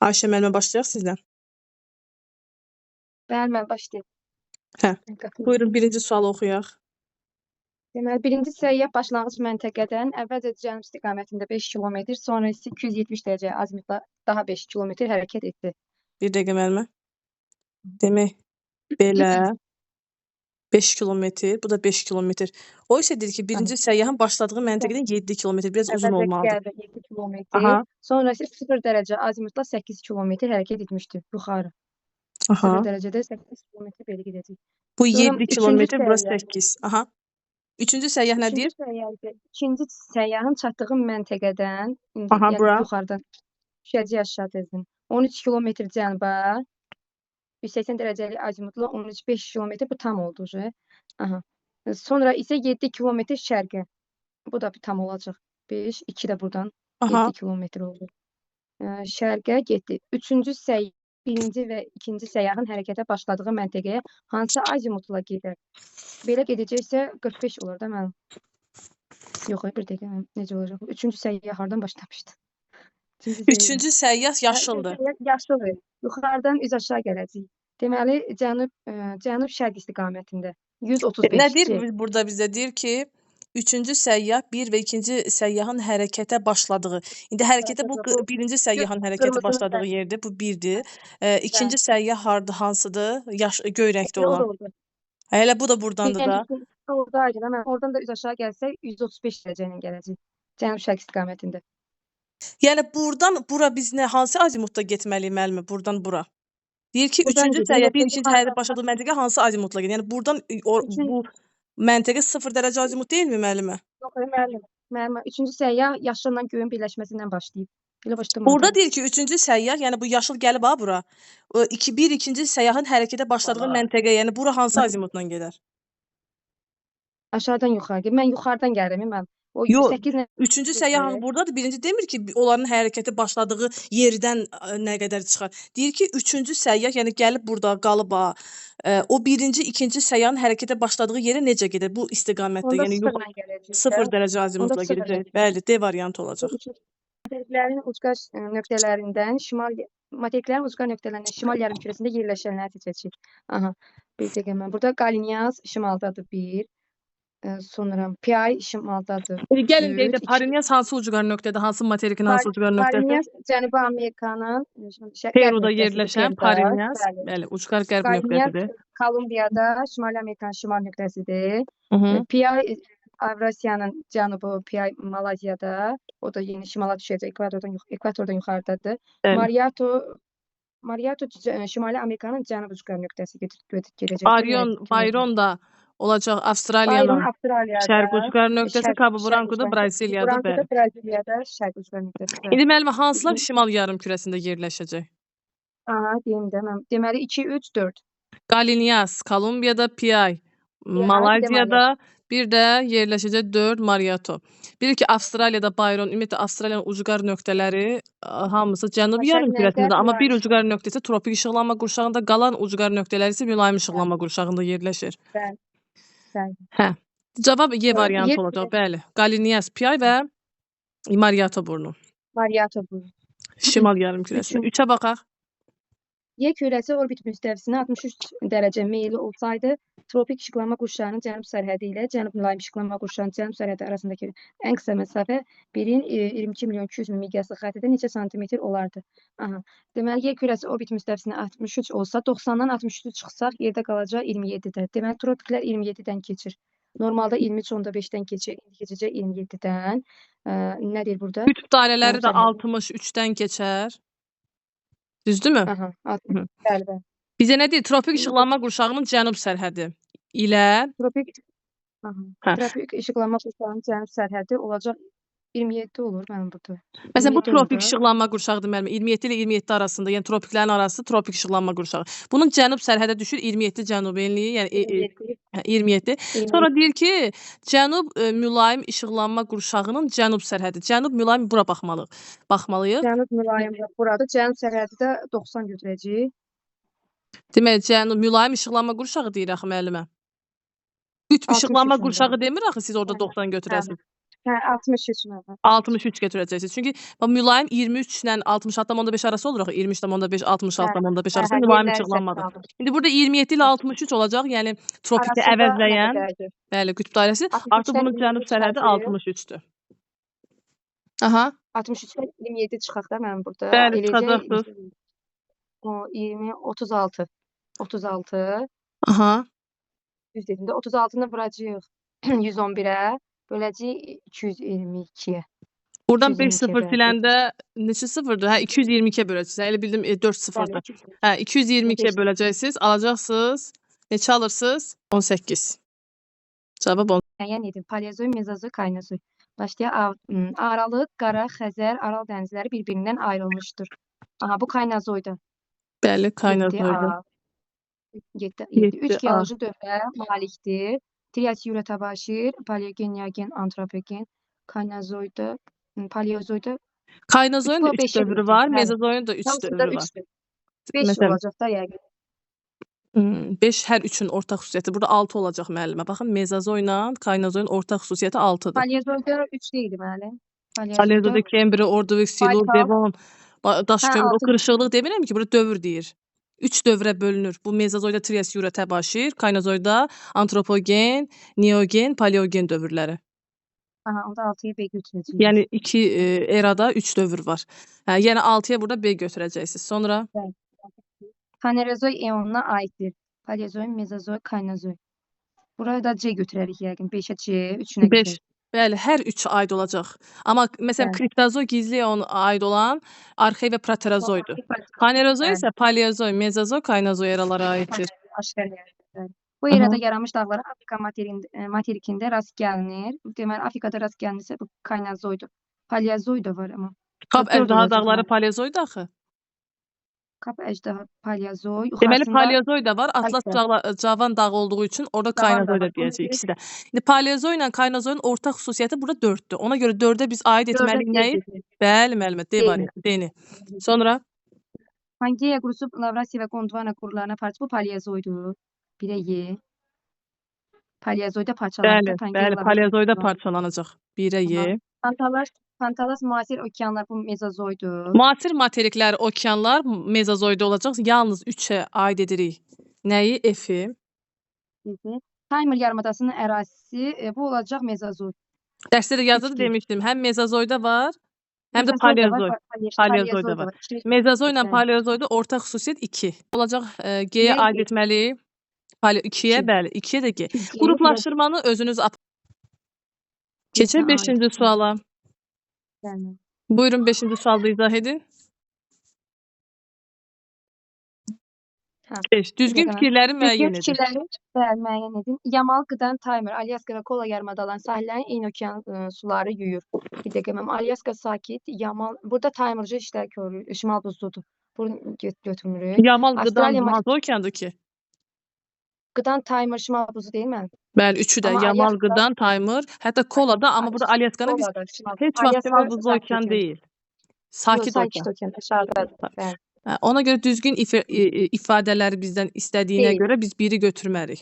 Ayşə müəllimə başlayaq sizlə. Bəli, mən başlayım. Hə. Buyurun, birinci sualı oxuyaq. Deməli, birinci səyyah başlanğıc məntəqədən əvvəlcə cənub istiqamətində 5 km, sonra isə 270 dərəcə azimutla daha 5 km hərəkət etdi. Bir dəqiqə müəllimə. Demək, belə 5 kilometr, bu da 5 kilometr. O isə deyir ki, birinci səyyahın başladığı məntəqədən 7 kilometr, biraz uzun Əvvəlcə olmalıdır. qərbə 7 km, Aha. sonra isə 0 dərəcə azimutla 8 km hərəkət etmişdi yuxarı. Aha. 0 dərəcədə 8 km belə gedəcək. Bu Sonra 7 üçüncü kilometr, bura səyyah. 8. Aha. Üçüncü səyyah nə Üçüncü deyir? səyyah isə ikinci səyyahın çatdığı məntəqədən, indi, Aha, yəni bura. yuxarıdan düşəcək aşağı tezdən. 13 km cənuba, 180 dərəcəlik azimutla 13,5 km bu tam oldu. Aha. Sonra isə 7 km şərqə. Bu da bir tam olacaq. 5, 2 də buradan Aha. 7 km oldu. Şərqə getdi. Üçüncü səyyah, birinci və ikinci səyyahın hərəkətə başladığı məntəqəyə hansı azimutla gedər? Belə gedəcəksə 45 olar da mənim. Yox, bir dəqiqə, necə olacaq? Üçüncü səyyah hardan başlamışdı? Üçüncü səyyah. Üçüncü səyyah yaşıldır. Üçüncü səyyah yaşıldır. Yuxarıdan üz aşağı gələcək. Deməli, cənub-şərq istiqamətində 135. Nə deyir burada bizə? Deyir ki, üçüncü səyyah bir və ikinci səyyahın hərəkətə başladığı. İndi hərəkətə bu birinci səyyahın hərəkətə başladığı yerdir. Bu birdir. İkinci səyyah harda, hansıdır? Yaş, göy rəngdə olan. Hələ bu da burdandır da. Oradaydı da. Mən oradan da üz aşağı gəlsək 135 dərəcə ilə gələcək. Cənub-şərq istiqamətində. Yəni buradan bura biz nə hansı azimutda getməliyik müəllimə? Buradan bura. Deyir ki, Buradan üçüncü gedir. səyyah bir ikinci hərəkətə başladığı məntəqə hansı azimutla gedir? Yəni buradan bu məntəqə 0 dərəcə azimut deyilmi müəllimə? Yox, müəllim. Müəllimə, üçüncü səyyah yaşılla göyün birləşməsindən başlayıb. Elə başlamadı. Burada deyir ki, üçüncü səyyah, yəni bu yaşıl gəlib ha bura. 2 1 ikinci səyyahın hərəkətə başladığı məntəqə, yəni bura hansı azimutla gedər? Aşağıdan yuxarı. Mən yuxarıdan gəlirəm, mən. O Yox, 8 üçüncü səyyah buradadır. Birinci demir ki, onların hərəkəti başladığı yerdən nə qədər çıxar. Deyir ki, üçüncü səyyah, yəni gəlib burada qalıb ha, o birinci, ikinci səyyahın hərəkətə başladığı yerə necə gedər? Bu istiqamətdə, Onda yəni sıfırla gələcək. 0 dərəcə azimutla gedəcək. Bəli, D variantı olacaq. Materiklərin ucqar nöqtələrindən şimal materiklərin ucqar nöqtələrindən şimal yarımkürəsində yerləşənləri seçəcəyik. Aha. Bir dəqiqə mən burada Qalinyaz şimaldadır 1. Sonra Piay şimaldadır. Gəlin deyək də Parinyas hansı ucqar nöqtədə, hansı materikin hansı ucqar nöqtəsi? Parinyas Cənubi Amerikanın Peruda yerləşən Parinyas, bəli, ucqar qərb nöqtəsidir. Kolumbiyada Şimali Amerikanın şimal nöqtəsidir. Piay Avrasiyanın cənubu, Piay Malayziyada, o da yenə şimala düşəcək, ekvatordan yuxarıdadır. Mariato Şimali Amerikanın cənub ucqar nöqtəsi gedəcək. Bayron da olacaq Avstraliyanın şərq ucqar nöqtəsi, Cabo Branco da Braziliyada. Branco da Braziliyada şərq ucqar nöqtəsi. İndi müəllimə, hansılar şimal yarımkürəsində yerləşəcək? Aha, deyim də mən. Deməli 2, 3, 4. Qalinyas Kolumbiyada, Piay Malayziyada, bir də yerləşəcək 4 Mariato. Bir ki, Avstraliyada Bayron, ümumiyyətlə Avstraliyanın ucqar nöqtələri hamısı cənub yarımkürəsində, amma bir ucqar nöqtəsi tropik işıqlanma qurşağında, qalan ucqar nöqtələri isə mülayim işıqlanma qurşağında yerləşir. Bəli. Bəli. Hə. Cavab Y variantı olacaq. Bəli. Qalinyas, Piay və Mariato burnu. Mariato burnu. Şimal yarımkürəsində. 3-ə baxaq. Yer kürəsi orbit müstəvisinə 63 dərəcə meyilli olsaydı, tropik işıqlanma qurşağının cənub sərhədi ilə cənub mülayim işıqlanma qurşağının cənub sərhədi arasındakı ən qısa məsafə 1-in 22 milyon 200 min miqyaslı xəritədə neçə santimetr olardı? Aha. Deməli, yer kürəsi orbit müstəvisinə 63 olsa, 90-dan 63-ü çıxsaq, yerdə qalacaq 27-də. Deməli, tropiklər 27-dən keçir. Normalda 23.5-dən keçir, indi keçəcək 27-dən. Nə deyir burada? Qütb dairələri də 63-dən keçər. Düzdürmü? Aha, bəli, bəli. Bizə nə deyir? Tropik işıqlanma qurşağının cənub sərhədi ilə tropik işıqlanma qurşağının cənub sərhədi olacaq 27 olur mənim burada. Məsələn, bu tropik işıqlanma qurşağıdır müəllim. 27 ilə 27 arasında, yəni tropiklərin arası tropik işıqlanma qurşağı. Bunun cənub sərhədə düşür 27 cənub enliyi, yəni 27. Sonra deyir ki, cənub mülayim işıqlanma qurşağının cənub sərhədi. Cənub mülayim bura baxmalıyıq. Cənub mülayim burada, cənub sərhədi də 90 götürəcəyik. Deməli, cənub mülayim işıqlanma qurşağı deyir axı müəllimə. Qütb işıqlanma qurşağı demir axı siz orada 90 götürəsiniz. Hə, 63 mənə. 63 götürəcəksiniz. Çünki bax, mülayim 23 ilə 66,5 arası olur axı. 23,5, 66,5 Hə, arası hə, mülayim yerləri səhv işıqlanmadır. aldım. İndi burada 27 ilə 63 olacaq, yəni tropikdə Arasında nə əvəzləyən, qədərdir? bəli, qütb dairəsi. Artıq 63-dən bunun cənub 27 sərhədi çıxacaq. 63-dür. Aha. 63-dən 27 çıxaq da mən burada. Bəli, Eləyəcək çıxacaqsınız. o 20 36. 36. Aha. Düz dedim də 36-nı vuracağıq 111-ə, böləcəyik 222-yə. Buradan 5 222-yə 0 bəli. siləndə neçə sıfırdır? Hə, 222-yə böləcəksiniz. Elə bildim 4 Bəli, sıfırdır. 222. Hə, 222-yə 5. böləcəksiniz. Alacaqsınız. Neçə alırsınız? 18. Cavab 10. Müəyyən edin. Paleozoy, mezozoy, kaynozoy. Başlayaq. Aralıq, Qara, Xəzər, Aral dənizləri bir-birindən ayrılmışdır. Aha, bu kaynozoydur. Bəli, 7 kaynozoydur. A. 7, 7. 3 7 A. geoloji dövrə malikdir. Trias Yura Təbaşir, Paleogen, Neogen, Antropogen, Kaynozoyda, Paleozoyda Kaynozoyun da 3 3 bu 5-ə dövrü var, bəli. mezozoyun da 3 Hamısında dövrü var. 3-dür. 5 Məsələn, olacaq da yəqin. 5 hər üçün ortaq xüsusiyyəti. Burada 6 olacaq müəllimə. Baxın, mezozoyla kaynozoyun ortaq xüsusiyyəti 6-dır. Paleozoyda 3 deyildi müəllim. Paleozoyda Paleozoyda Kembri, Ordovik, Silur, Baykal. Devon, daş Hə, kömür, o 6 qırışıqlıq demirəm ki, burada dövr deyir. 3 dövrə bölünür. Bu mezozoyda Trias Yura Təbaşir, kaynozoyda Antropogen, Neogen, Paleogen dövrləri. Aha, onda 6-ya B götürəcəyik. Yəni 2 erada 3 dövr var. Hə, yəni 6-ya burada B götürəcəksiniz. Sonra Bəli. Fanerozoy eonuna aiddir. Paleozoy, mezozoy, kaynozoy. Buraya da C götürərik yəqin. 5-ə C, 3-ünə 5. götürərik. Bəli, hər üçü aid olacaq. Amma məsələn Bəli. kriptozoy gizli eona aid olan arxey və proterozoydur. Fanerozoy Bəli. isə paleozoy, mezozoy, kaynozoy eralara aiddir. Aşkar yerdir. Bu Aha. erada yaranmış dağlara Afrika materikində rast gəlinir. Deməli, Afrikada rast gəlinirsə bu kaynozoydur. Paleozoy da var amma. Kap 4 əjdaha olacaq dağları mənim. paleozoydur axı. Kap əjdaha paleozoy. Deməli Yuxarısında paleozoy da var. Atlas Alplər. Cavan dağı olduğu üçün orada Cavan kaynozoy dağı. da Ona deyəcəyik görə ikisi də. İndi paleozoy ilə kaynozoyun ortaq xüsusiyyəti burada 4-dür. Ona görə 4-ə biz aid 4-ə etməliyik D nəyi? götürək. Bəli, müəllimə, D D-ni. variantı, D-ni. Sonra Pangeya qurusu Lavrasiya və Gondvana qurularına parça. Bu paleozoydur. 1-ə Y. Paleozoyda parçalanır da Bəli, Pangeya bəli, Lavrasiya paleozoyda Gondvana. parçalanacaq. 1-ə Aha. Y. Pantalas müasir okeanlar bu mezozoydur. Müasir materiklər, okeanlar mezozoyda olacaq. Yalnız 3-ə aid edirik. Nəyi? F-i. F-i. Taymır yarımadasının ərazisi bu olacaq mezozoy. Dərsdə də yazılı 3G. demişdim. Həm mezozoyda var, həm də Mezozoy da var, paleozoy. Paleozoyda paleozoy da var. var. İki Mezozoyla bəli. paleozoyda ortaq xüsusiyyət 2. Olacaq G-yə G aid G. etməliyik. 2-yə, 2. bəli, 2-yə də G. 2G, 1-ə G. Qruplaşdırmanı özünüz Keçək G-sinə aid. 5-ci suala. Bəli. Buyurun 5-ci sualı izah edin. Hə. 5. Bir Düzgün dəqiqə mən. fikirləri Düzgün müəyyən edin. fikirləri bəli, müəyyən edin. Yamal, Qıdan, Taymır, Alyaska və Kola yarımadalarının sahillərini eyni okean suları yuyur. Bir dəqiqə mən Alyaska sakit, Yamal burada Taymır işlər görür, şimal buzludur. Bunu götürmürük. Yamal, Qıdan, Avstraliya hansı okeandır ki? Qıdan, Taymır, şimal buzu deyil mi? Bəli, üçü də Amma Yamal, Alyaska Qıdan, Taymır, hətta Kola da, amma burada Alyaskanı biz Kola da şimal. heç vaxt Alyaska şimal buzlu sakit okean okean. deyil. Yox, Sakit sakit okean. okean aşağıdadır. Bəli. Hə, ona görə düzgün ifadələri bizdən istədiyinə Deyil. görə biz biri götürmərik.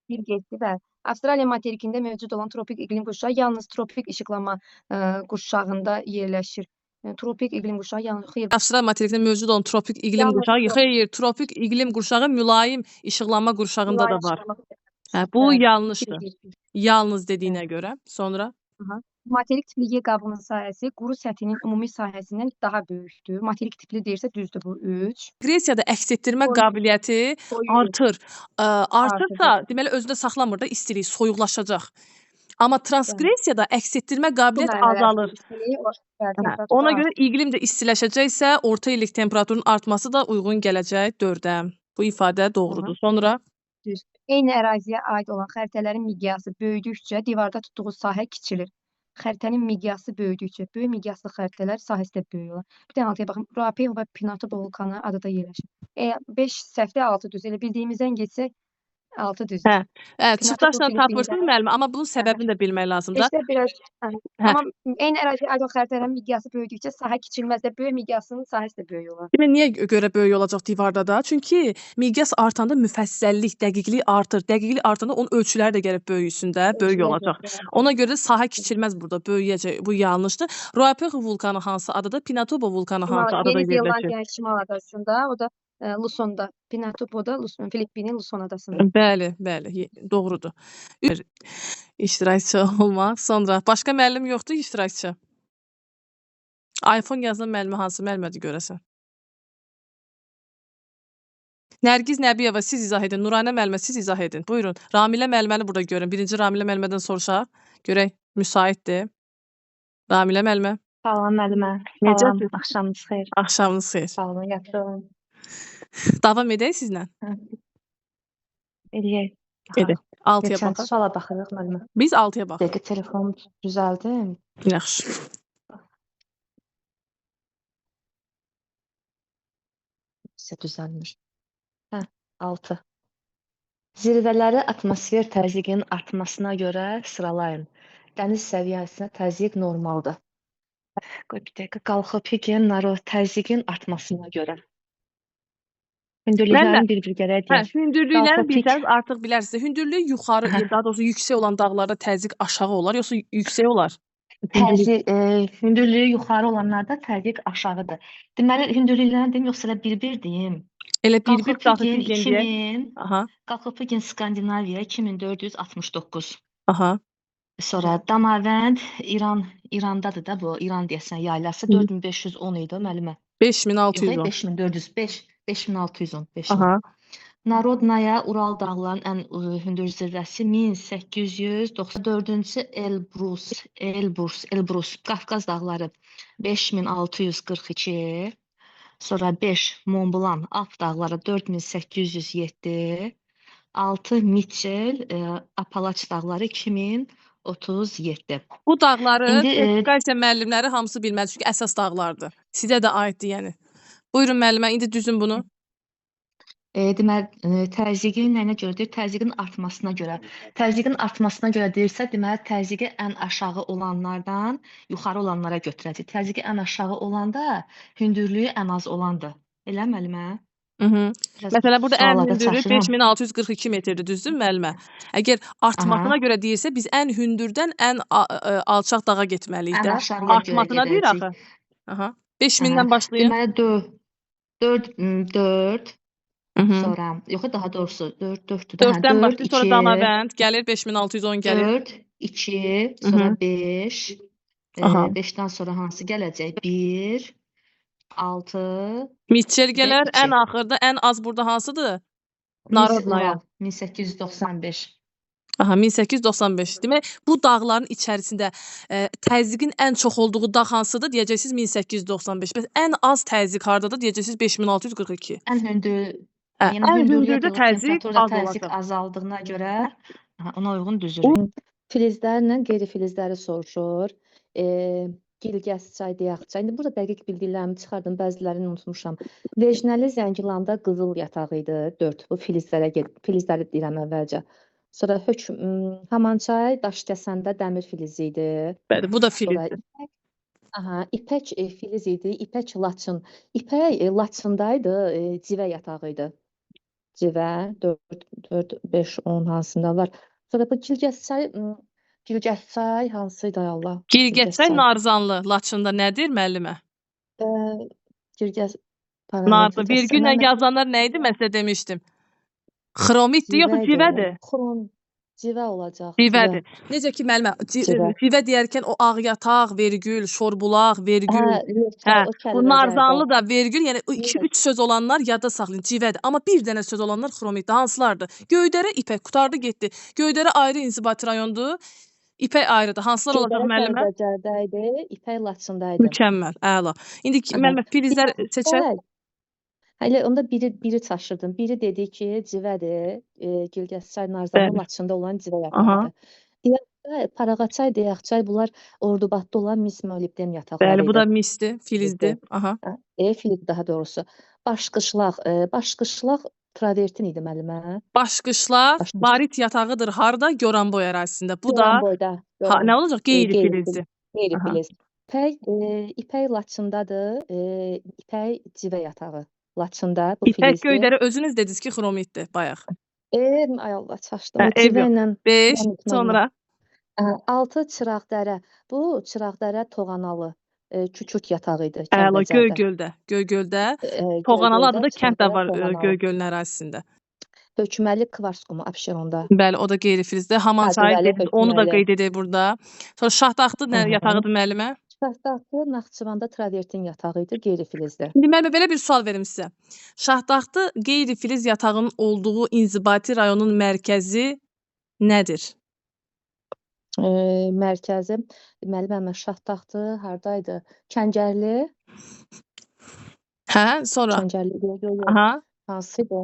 Bir getdi, bəli. Avstraliya materikində mövcud olan tropik iqlim qurşağı yalnız tropik işıqlanma qurşağında yerləşir. Tropik iqlim qurşağı yalnız xeyr. Avstraliya materikində mövcud olan tropik iqlim Yalnız qurşağı, tropik. xeyr, tropik iqlim qurşağı mülayim işıqlanma qurşağında da Mülayim var. işıqlanma Hə, bu bəli. yanlışdır. Bir getdi. Yalnız Bəli. dediyinə görə. Sonra Aha. Materik tipli yer qabığının sahəsi quru səthinin ümumi sahəsindən daha böyükdür. Materik tipli deyirsə düzdür bu 3. Qresiyada əks etdirmə Boyu qabiliyyəti boyu artır. Artırsa, artır. deməli özündə saxlamır da istilik, soyuqlaşacaq. Amma Bəli. transqresiyada əks etdirmə Su qabiliyyət mərhələsi azalır. istiliyi, bəli, Hə, temperatur ona görə artır. iqlim də istiləşəcəksə, orta illik temperaturun artması da uyğun gələcək 4-ə. Bu ifadə Aha. doğrudur. Sonra Düz. Eyni əraziyə aid olan xəritələrin miqyası böyüdükcə divarda tutduğu sahə kiçilir. Xəritənin miqyası böyüdükcə, böyük miqyaslı xəritələr sahəsi də böyük olar. Bir dənə altıya baxın. Ruapehu və Pinatubo vulkanı adada yerləşir. 5 səhvdə 6 düz. Elə bildiyimizdən getsək, 6 düzdür. Hə, hə, Pinatubo çıxdaşla Filippində. tapırsınız müəllimə, amma bunun Hə. səbəbini də bilmək lazımdır. Beşdə biraz, hə. Hə. Amma eyni ərazi aydın xəritələrin miqyası böyüdükcə sahə kiçilməz də, böyük miqyasının sahəsi də böyük olar. Demək, niyə görə böyük olacaq divarda da? Çünki miqyas artanda müfəssəllik, dəqiqlik artır. Dəqiqlik artanda onun ölçüləri də gəlib böyüyüsün də, böyük Ölçülər olacaq. böyük. Ona görə də sahə kiçilməz burada, böyüyəcək. Bu yanlışdır. Ruapehu vulkanı hansı adada? Pinatubo vulkanı hansı adada Yeni yerləşir? Zelandiyanın şimal adasında, o da Lusonda, Pinatuboda, Luson, Filippinin Luson adasında. Bəli, bəli, doğrudur. İştirakçı olmaq. Sonra başqa müəllim yoxdur iştirakçı. iPhone yazan müəllimə hansı müəllimədir görəsən? Nərgiz Nəbiyeva, siz izah edin. Nuranə müəllimə, siz izah edin. Buyurun. Ramilə müəlliməni burada görün. Birinci Ramilə müəllimədən soruşaq. Görək, müsaitdir. Ramilə müəllimə. Salam müəllimə. Salam, Necəsiz? axşamınız xeyir. Axşamınız xeyir. Sağ olun, yaxşı olun. Davam edək sizlə. Eləyək. Edək. 6-ya Neçənci baxaq. suala baxırıq müəllimə? Biz 6-ya baxırıq. Dəqiqə telefonu düzəldim. Yaxşı. Isə düzəlmir. Hə, 6. Zirvələri atmosfer təzyiqinin artmasına görə sıralayın. Dəniz səviyyəsinə təzyiq normaldır. Qoy bir dəqiqə. Qalxopigen naro təzyiqin artmasına görə. Hündürlüklərin bir-bir gərək Hə, deyək. hündürlükləri Qalxopik. bilsəniz artıq bilərsiniz. Hündürlüyü yuxarı, daha doğrusu yüksək olan dağlarda təzyiq aşağı olar, yoxsa yüksək olar? Təzyiq, hündürlüyü yuxarı olanlarda təzyiq aşağıdır. Deməli, hündürlüklərini deyim, yoxsa elə bir-bir deyim? Elə bir-bir Qalxopigen qalxopigen deyək. 2000, Aha. Qalxopigen Skandinaviya 2469. Aha. Sonra Damavənd İran, İrandadır da bu, İran deyəsən yaylası 4510 idi müəllimə. 5610. Yox, 5405, 5610, 5000. Aha. Narodnaya Ural dağlarının ən hündür zirvəsi 1894-cü Elbrus, Elbrus, Elbrus, Qafqaz dağları 5642. Sonra 5 Montblanc, Alp dağları 4807. 6 Mitchell, Apalaç dağları 2037. Bu dağları İndi, sertifikasiya müəllimləri hamısı bilməli, çünki əsas dağlardır. Sizə də aiddir yəni. Buyurun müəllimə, indi düzün bunu. Deməli, təzyiqin nəyinə görə deyir? Təzyiqin artmasına görə. Təzyiqin artmasına görə deyirsə, deməli, təzyiqi ən aşağı olanlardan yuxarı olanlara götürəcək. Təzyiqi ən aşağı olanda hündürlüyü ən az olandır. Elə müəllimə? Biraz Məsələn, burada ən suallarda hündürü çaşıram. 5642 metrdir, düzdür müəllimə? Əgər artmasına görə deyirsə, biz ən hündürdən ən alçaq dağa getməliyik Ən də. aşağıya görə Artmasına deyir gedəcək. axı. Aha. 5000-dən başlayın. Deməli, 4, 4, sonra, yox, daha doğrusu 4, 4-dür də. Hə, 4-dən 4, başlayır, sonra 2, Damavənd gəlir, 5610 gəlir. 4, 2, sonra 5, 5-dən sonra hansı gələcək? 1, 6, Mitchell bir də gələr, ən 2. axırda, ən az burada hansıdır? Narodnaya. Ural, 1895. Aha, 1895. Demək, bu dağların içərisində təzyiqin ən çox olduğu dağ hansıdır? Deyəcəksiniz 1895. Bəs ən az təzyiq hardadır? Deyəcəksiniz 5642. Ən hündür, Hə, yəni ən hündürlüyə hündürdə doğru təzyiq temperaturda az təzyiq olacaq. azaldığına görə ona uyğun düzürük. Filizlərlə qeyri-filizləri soruşur. Gilgəs çay, Diyaq çay. İndi burada dəqiq bildiklərimi çıxardım, bəzilərini unutmuşam. Vejnəli Zəngilanda qızıl yatağı idi, 4. Bu filizlərə filizləri deyirəm əvvəlcə. Sonra Hamançay Daşkəsəndə dəmir filizi idi. Bəli, bu da Sonra filizdir. İpək, aha, İpək filiz idi, İpək Laçın. İpək Laçındaydı, civə yatağı idi. Civə 4, 4, 5, 10 hansında var. Sonra bu Gilgəs çay, Gilgəs çay hansıydı ay Allah? Gilgəs çay Narzanlı Laçında nədir müəllimə? Gilgəs Narzanlı vergüllə yazanlar nə idi? Mən sizə demişdim. Xromitdir yoxsa civədir? Xrom, civə olacaq. Civədir. Necə ki müəllimə, civə deyərkən o ağ yataq, vergül, şorbulaq, vergül. Hə, bu Narzanlı da vergül, yəni o 2-3 söz olanlar yadda saxlayın, civədir. Amma bir dənə söz olanlar xromitdir. Hansılardır? Göydərə, İpək qurtardı, getdi. Göydərə ayrı inzibati rayondur. İpək ayrıdır. Hansılar olacaq müəllimə? Göydərə Kəlbəcərdə idi, İpək Laçında idi. Mükəmməl, əla. İndi müəllimə filizlər seçək. Hələ onda biri çaşırdım. Biri dedi ki, civədir. Gilgəs çay Narzanlı Laçında olan civə yatağıdır. Diyaqçay, Parağaçay, Diyaqçay bunlar Ordubadda olan mis molibden yataqları Bəli, bu da idi. misdir, filizdir. Aha. Filiz daha doğrusu. Başqışlaq, Başqışlaq Travertin idi müəllimə. Başqışlaq Başqışlaq. barit yatağıdır. Harda? Goranboy ərazisində. Bu da Goranboyda. ha, nə olacaq? Qeyri-filizli. Qeyri-filiz. İpək Laçındadır. İpək civə yatağı. Laçında bu İpək filizdir. Göydərə özünüz dediniz ki, xromitdir bayaq. Ay Allah, çaşdım. Hə, O eyb civə yox. ilə 5, xromitlə. sonra 6 Çıraqdərə. Bu Çıraqdərə Toğanalı Kükürt yatağı idi əla Kəlbəcərdə. Göygöldə. Göygöldə. Toğanalı Göygöldə adında kənd də Çıraqdərə var Toğanalı. Göygölün ərazisində. Hökməli kvars qumu Abşeronda. Bəli, o da qeyri-filizdir. Haman çayı Bəli, dediniz, onu da hökməli. qeyd edək burada. Sonra Şahtaxtı nə Hı -hı. yatağıdır müəllimə? Şahtaxtı Naxçıvanda travertin yatağı idi, qeyri-filizdir. İndi müəllimə belə bir sual verim sizə. Şahtaxtı qeyri-filiz yatağının olduğu inzibati rayonun mərkəzi nədir? Mərkəzi, müəllimə, Şahtaxtı hardaydı? Kəngərli. Hə, sonra. Kəngərli, yox, yox, yox. Aha. Hansı idi o?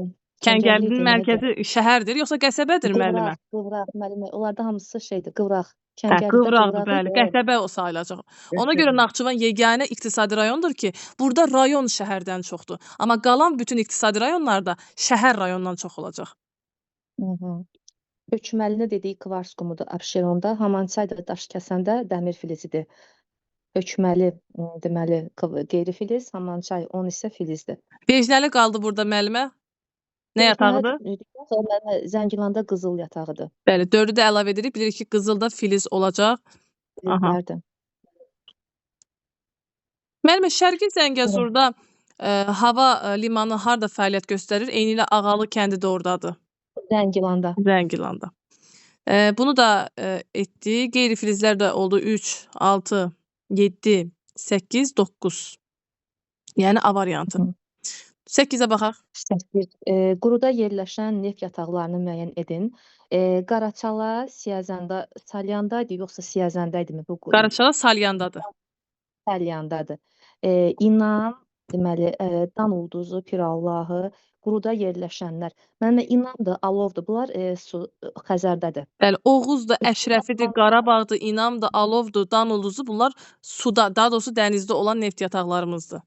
Kəngərli Kəngərlinin idi, nə idi? mərkəzi şəhərdir, yoxsa qəsəbədir müəllimə? Qıvraq, Qıvraq, müəllimə. Onlarda hamısı şeydir, Qıvraq. Hə, Kəngərlidə Qıvraqdır, Qıvraq bəli. idi. Qəsəbə o sayılacaq. Ona görə Naxçıvan yeganə iqtisadi rayondur ki, burada rayon şəhərdən çoxdur. Amma qalan bütün iqtisadi rayonlarda şəhər rayondan çox olacaq. Hökməlini dediyi kvars qumudur Abşeronda, Hamançay da Daşkəsəndə dəmir filizidir. Hökməli, deməli, qeyri-filiz, Hamançay 10 isə filizdir. Vecnəli qaldı burada müəllimə. Nə yatağıdır? Müəllimə, Zəngilanda qızıl yatağıdır. Bəli, 4-ü də əlavə edirik. Bilirik ki, qızıl da filiz olacaq. Aha. Filizlərdir. Müəllimə, Şərqi Zəngəzurda hava limanı harda fəaliyyət göstərir? Eynilə Ağalı kəndi də oradadır. Zəngilanda. Zəngilanda. Bunu da etdik. Qeyri-filizlər də oldu 3, 6, 7, 8, 9. Yəni A variantı. 8-ə baxaq. 8. Quruda yerləşən neft yataqlarını müəyyən edin. Qaraçala, Siyəzəndə, Salyanda idi, yoxsa Siyəzəndə idimi? Bu Qaraçala Salyandadır. Salyandadır. İnam, deməli, Dan ulduzu, Pirallahı, quruda yerləşənlər. Mənə İnamdır, Alovdur. Bunlar su Xəzərdədir. Bəli, Oğuzdur, Əşrəfidir, Qarabağdır, İnamdır, Alovdur, Dan ulduzu bunlar suda, daha doğrusu dənizdə olan neft yataqlarımızdır.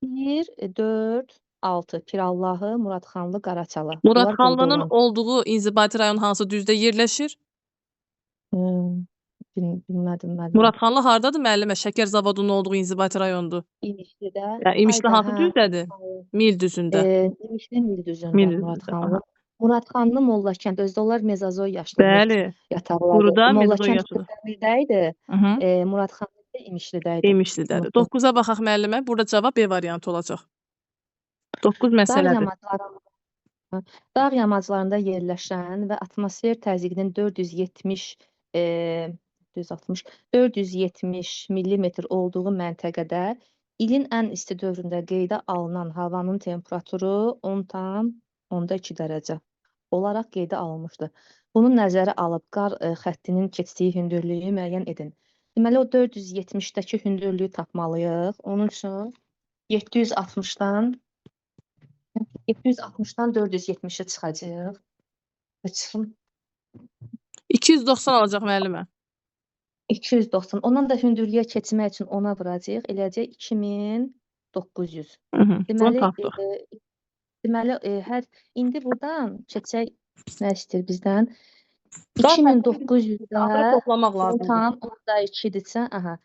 1, 4, 6. Pirallahı, Muradxanlı, Qaraçala. Muradxanlının olduğu inzibati rayon hansı düzdə yerləşir? Bilmədim müəllimə. Muradxanlı hardadır müəllimə? Şəkər zavodunun olduğu inzibati rayondur. İmişlidə. Yəni, İmişli hansı düzdədir? Mil düzündə. İmişli Mil düzündə Muradxanlı. Muradxanlı Mollakənd, özdə onlar mezozoy yaşlı Bəli. yataqlardır. Quruda mezozoy Mollakənd yaşlıdır. Dəmirdə idi. Muradxanlı isə İmişlidə idi. İmişlidədir. 9-a baxaq müəllimə. Burada cavab B variantı olacaq. 9 məsələdir. Dağ yamaclarında yerləşən və atmosfer təzyiqinin 470 millimetr olduğu məntəqədə ilin ən isti dövründə qeydə alınan havanın temperaturu 10,2 dərəcə olaraq qeydə alınmışdır. Bunu nəzərə alıb qar xəttinin keçdiyi hündürlüyü müəyyən edin. Deməli, o 470-dəki hündürlüyü tapmalıyıq. Onun üçün 760-dan 470-ə çıxacaq. Çıxım. 290 alacaq müəllimə. 290. Ondan da hündürlüyə keçmək üçün 10-a vuracağıq. Eləcək 2900. Deməli, deməli, hər indi buradan keçək nə istəyir bizdən? 2900-də toplamaq lazımdır. 10,2-dirsə, aha,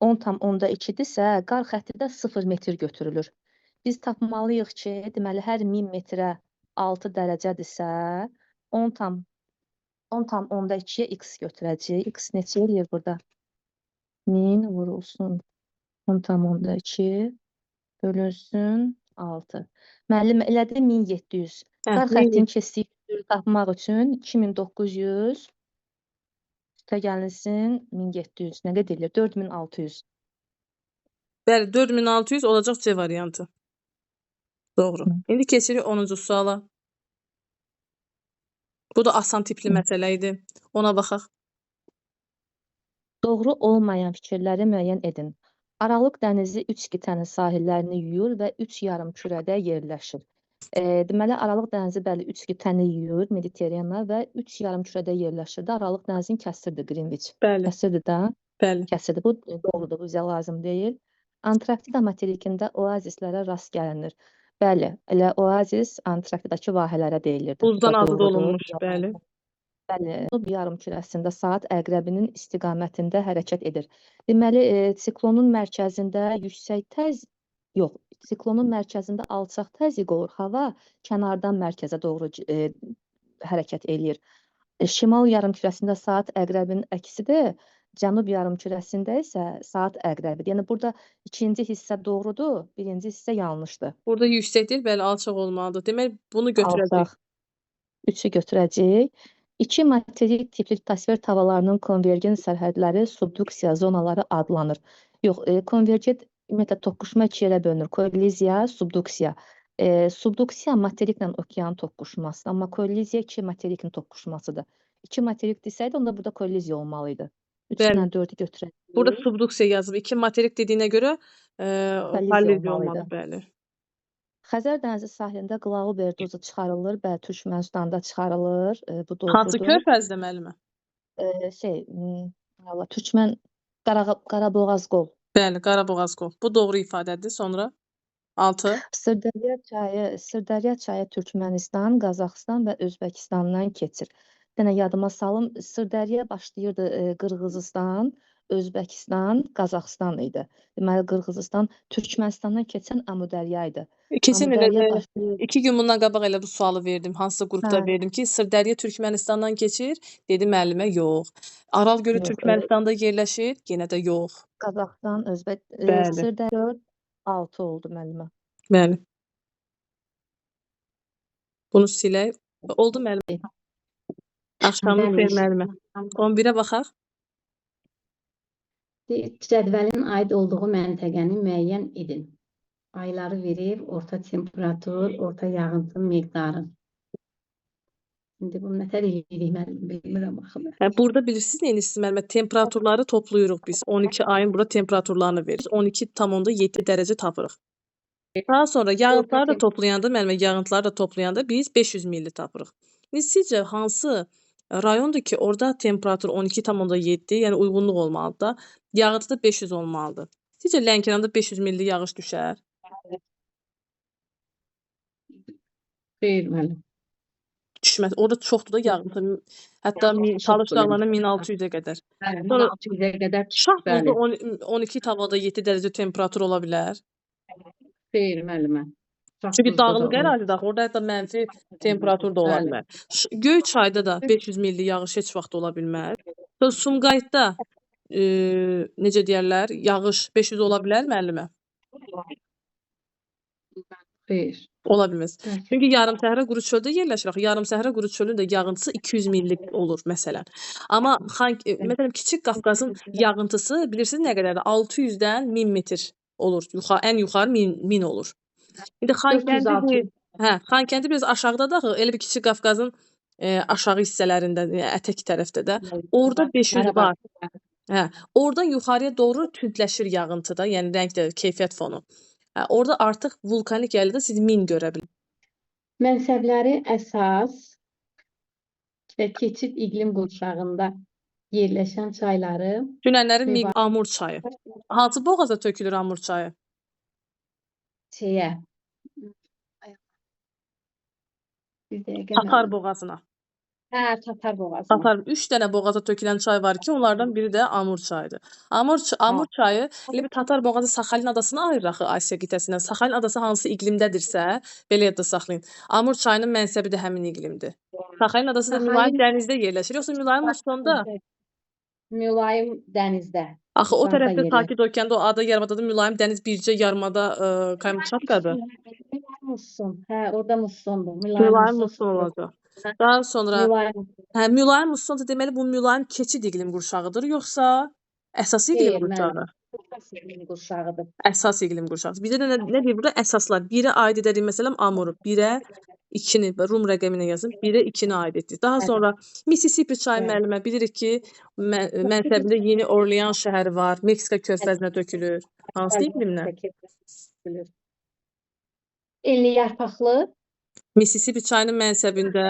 10,2-dirsə, qar xətti də 0 metr götürülür. Biz tapmalıyıq ki, deməli, hər 1000 metrə 6 dərəcədirsə, 10,2-yə x götürəcəyik. X neçə eləyir burada? 1000 vurulsun 10,2 bölünsün 6. Müəllim, elədi 1700. Qar xəttinin keçdiyi hündürlüyü tapmaq üçün 2900 üstə gəlinsin 1700. Nə qədər eləyir? 4600. Bəli, 4600 olacaq C variantı. Doğru. İndi keçirik 10-cu suala. Bu da asan tipli məsələ idi. Ona baxaq. Doğru olmayan fikirləri müəyyən edin. Aralıq dənizi 3 qitənin sahillərini yuyur və 3 yarım kürədə yerləşir. Deməli, Aralıq dənizi bəli 3 qitəni yuyur, Mediterrana və 3 yarım kürədə yerləşirdi. Aralıq dənizini kəsirdi Greenwich. Bəli. Kəsirdi də. Bəli. Kəsirdi. Bu doğrudur, bu bizə lazım deyil. Antarktida materikində oazislərə rast gəlinir. Bəli, elə oazis Antarktidakı vahələrə deyilirdi. Bu da Buzdan azad doğrudur. olunmuş, bəli. Bəli, Cənub yarımkürəsində saat əqrəbinin istiqamətində hərəkət edir. Deməli, siklonun mərkəzində yüksək yox, siklonun mərkəzində alçaq təzyiq olur. Hava kənardan mərkəzə doğru hərəkət eləyir. Şimal yarımkürəsində saat əqrəbinin əksidir. Cənub yarımkürəsində isə saat əqrəbidir. Yəni burada ikinci hissə doğrudur, birinci hissə yanlışdır. Burada yüksək deyil, bəli, alçaq olmalıdır. Demək, bunu götürəcək. Alçaq. 3-ü götürəcəyik. İki materik tipli litosfer tavalarının konvergent sərhədləri subduksiya zonaları adlanır. Yox, konvergent ümumiyyətlə toqquşma iki yerə bölünür. Kolliziya, subduksiya. Subduksiya materiklə okean toqquşmasıdır, amma kolliziya iki materikin toqquşmasıdır. İki materik desəydi, onda burada kolliziya olmalı idi. 3 Bəli. ilə 4-ü götürəcəyik. Burada subduksiya yazıb. İki materik dediyinə görə Kolliziya kolliziya olmalı olmalı, idi. bəli. Xəzər dənizi sahilində Glauber duzu çıxarılır. Bəli, Türkmənistanda çıxarılır. Bu Hansı doğrudur. körfəzdə müəllimə? Allah, Türkmən Qaraboğaz qol. Bəli, Qaraboğaz qol. Bu doğru ifadədir. Sonra 6. Sırdərya çayı Türkmənistan, Qazaxıstan və Özbəkistandan keçir. Bir dənə yadıma salım, Sırdərya başlayırdı Qırğızistan, Özbəkistan, Qazaxıstan idi. Deməli Qırğızistan Türkmənistandan keçən Amudərya idi. Keçən elə Amudərya də başlayır. 2 gün bundan qabaq elə bu sualı verdim. Hansısa qrupda Hə. verdim ki, Sırdərya Türkmənistandan keçir. Dedi müəllimə, yox. Aral gölü Yox, Türkmənistanda yerləşir, yenə də yox. Qazaxıstan, Özbək, Bəli. Sırdərya 4, 6 oldu müəllimə. Bəli. Bunu silək. Oldu müəllim. Axşamınız Bəli, xeyir müəllimə. 11-ə baxaq. Cədvəlin aid olduğu məntəqəni müəyyən edin. Ayları verib, orta temperatur, orta yağıntı miqdarı. İndi bunu nətər eləyirik mən bilmirəm axı mən. Hə, burada bilirsiniz nə edirsiniz müəllimə? Temperaturları toplayırıq biz. 12 ayın burada temperaturlarını veririk. 12,7 dərəcə tapırıq. Daha sonra yağıntıları da toplayanda, müəllimə, yağıntıları da toplayanda biz 500 milli tapırıq. İndi sizcə hansı rayondur ki, orada temperatur 12,7, yəni uyğunluq olmalıdır da, yağıntı da 500 olmalıdır. Sizcə Lənkəranda 500 milli yağış düşər? Xeyr müəllim. Düşməz. Orada çoxdur da yağıntı. Hətta Talış dağlarına 1600-ə qədər. Bəli, Sonra 1600-ə qədər. Şahbuzda 12,7 dərəcə temperatur ola bilər. Xeyr müəllimə. Çünki dağlıq ərazidir axı, orada hətta mənfi temperatur da ola bilər. Göyçayda da 500 milli yağış heç vaxt ola bilməz. Sonra Sumqayıtda necə deyərlər, yağış 500 ola bilər müəllimə? Xeyr. Ola bilməz. Çünki yarımsəhra quru çöldə yerləşir axı. Yarımsəhra quru çölün də yağıntısı 200 millik olur məsələn. Amma məsələn Kiçik Qafqazın yağıntısı bilirsiniz nə qədərdir? 600-dən 1000 metr olur. Ən yuxarı 1000 olur. İndi Xankəndi, hə, Xankəndi biraz aşağıdadır axı, elə bir Kiçik Qafqazın aşağı hissələrində, yəni ətək tərəfdə də. Orada 500 var. Hə, oradan yuxarıya doğru tündləşir yağıntıda, yəni rəng də, keyfiyyət fonu. Hə, orada artıq vulkanik yaylada siz 1000 görə bilirsiniz. Mənsəbləri əsas və keçid iqlim qurşağında yerləşən çayları. Dünənlərin Amur çayı. Hansı boğaza tökülür Amur çayı? Şeyə. Tatar boğazına. Hə, Tatar boğazına. Tatar 3 dənə boğaza tökülən çay var ki, onlardan biri də Amur çayıdır. Amur çayı elə bir Tatar boğazı Saxalin adasını ayırır axı Asiya qitəsindən. Saxalin adası hansı iqlimdədirsə, belə yadda saxlayın. Amur çayının mənsəbi də həmin iqlimdir. Saxalin adası da mülayim dənizdə yerləşir, yoxsa mülayim mussonda? Mülayim dənizdə. Axı o tərəfdə Sakit okeanda o ada yarımadada mülayim dəniz bircə yarımada Kamçatkadır. Mülayim musson. Hə, orada mussondur. Mülayim musson olacaq. Daha sonra hə, mülayim musson da deməli bu mülayim keçid iqlim qurşağıdır, yoxsa əsas iqlim qurşağı? Əsas iqlim qurşağıdır. Əsas iqlim qurşağı. Bizdə də nə deyir burada? Əsaslar. 1-ə aid edərik məsələn Amuru, 1-ə 2-ni, Rum rəqəminə yazın, 1-ə 2-ni aid etdik. Daha sonra Mississippi çayı müəllimə bilirik ki, mənsəbində Yeni Orlean şəhəri var, Meksika körfəzinə tökülür. Hansı iqlimlə? Enli yarpaqlı. Mississippi çayının mənsəbində